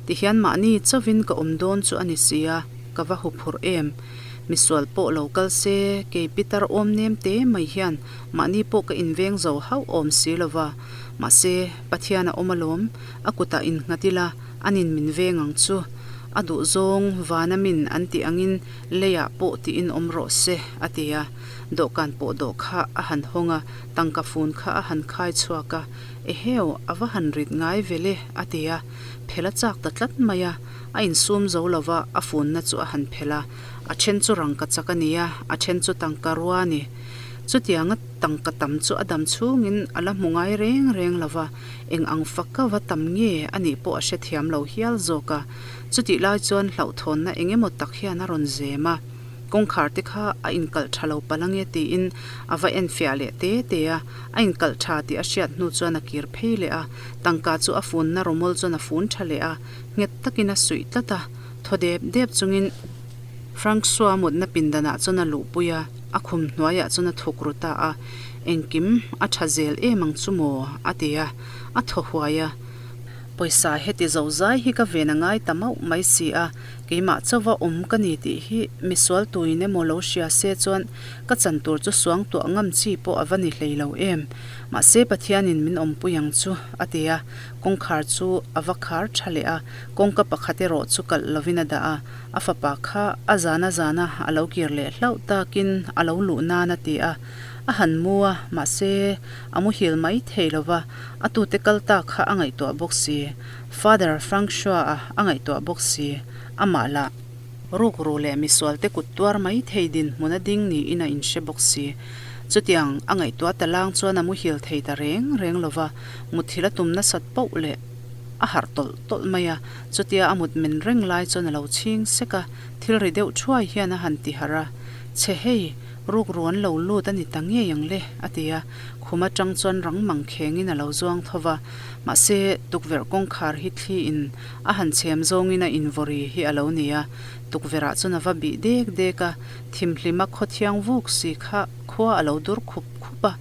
tihian mahni chauvin ka awm dawn chu a ni si a. Ka va huphurh em? Misual pawh lo kal se, kei pitar awm nem te mai hian mahni pawh ka inveng zo hauh awm si lo va. Mahse, Pathian a awm alawm, a kutah innghat ila, anin min veng ang chu. A duhzawng vana min an tih angin leiah pawh tiin awm rawh se, a ti a. Dawhkan pawh dawh kha a han hawng a, tangka fun kha a han khai chhuak a, Eheu, a va han rit ngai ve le, a ti a. Phel a chak ta tlat mai a. A insum zo lo va, a funna chu a han phelh a. A then chu rangka chak a ni a, a then chu tangka rua a ni. Chutianga tangka tam chu a dam chhungin a la hmu ngai reng reng lo va, eng ang faka va tam nge a nih pawh a hrethiam lo hial zawk a. Chutih lai chuan hlauhthawnna eng emaw tak hian a rawn zem a. Kawngkhar te kha a inkalh tha lo palh ange tiin a va enfiah leh te te a, a inkalh tha tih a hriat hnu chuan a kir phei leh a, tangka chu a funna rawmawl chuan a fun tha leh a. Nghet takin a suih tlat a, thaw dep dep chungin Franksua mutna pindanah chuan a luhpui a, a khum hnuaiah chuan a thuk ru ta a, Engkim a tha zel em ang chu maw? a ti a, a thaw huai a. Pawisa heti zo zai hi ka ven a ngai ta mauh mai si a, keimah chauva awm ka ni tih hi misual tuin emaw lo hria se chuan ka chan tur chu suangtuah ngam chi pawh a va ni hlei lo em. Mahse Pathianin min awmpui ang chu, a ti a. Kawngkhar chu a va khar tha leh a, kawngka pakhat erawh chu kalh lovin a dah a, a fapa kha a zana zana a lo kir leh hlauh takin a lo luh nan a ti a, a han mu a, mahse a muhil mai thei lo va, a tute kal ta kha a ngaihtuah bawk si, Father Frankshaw-a a ngaihtuah bawk si, amah lah. Rukru leh misualte kut tuar mai thei dinhmun a ding niin a inhre bawk si. Chutiang a ngaihtuah ta lang chuan a muhil thei ta reng reng lo va, muthilh a tum nasat poh leh a harh tawlh tawlh mai a. Chutia a mut men reng lai chuan a lo chhing sek a, thil ri deuh thuai hian a han ti harh a, Chhe hei, rukru an lo lut a ni ta ngei ang le, a ti a. Khum atang chuan rang mang khengin a lo zuang tho va, mahse tukverh kawngkhar hi thli in A han chhem zawngin a invawri hi a lo ni a, tukverhah chuan a va bih dek dek a, thimhlima khaw thiang vuk si kha khua a lo dur khup khup a.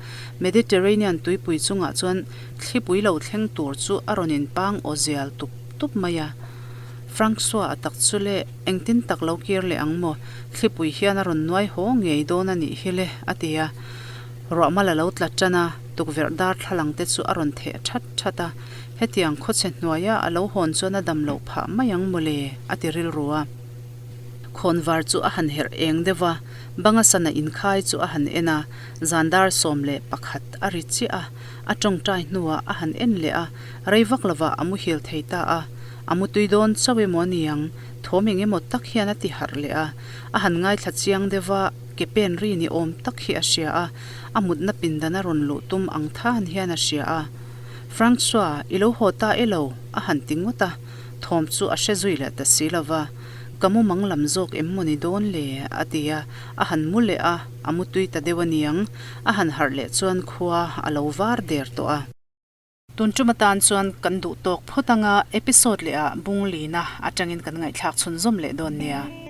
Mediterranean tuipui chungah chuan thlipui lo thleng tur chu a rawn inpang aw zial tup tup mai a. Francois a tak chu le, engtin tak lo kir leh ang maw? Thlipui hian a rawn nuai haw ngei dawn a nih hi le, a ti a. Ruahmal a lo tla tan a, tukverh darthlalang te chu a rawn theh that that a. Hetiang khawchhe hnuaia a lo hawn chuan a dam loh phah mai ang maw le, a ti rilru a. Khawnvar chu a han herh eng deuh a, banga sana inkhai chu a han en a, zan dar 11 a ri chiah a, a tawngtai hnuah a han en leh a, rei vak lovah a muhil thei ta a, a mutui dawn chauh emaw a ni ang, thawm eng emaw tak hian a ti harh leh a, a han ngaithla chiang deuh a, ke pen ri ni awm tak hi a hria a, a mutna pindan a rawn luh tum ang than hian a hria a. Francois, i lo haw ta e lo? a han ti ngawt a, thawm chu a hre zui leh ta si lo va. Ka mu mang lam zawk em maw ni dawn le? a ti a, a han mu leh a, a mu tui ta deuh a niang. A han harh leh chuan khua a lo var der tawh a. Tun tum atan chuan kan duh tawk phawt anga episode leh ah bung lina atangin kan ngaihthlak chhunzawm leh dawn nia.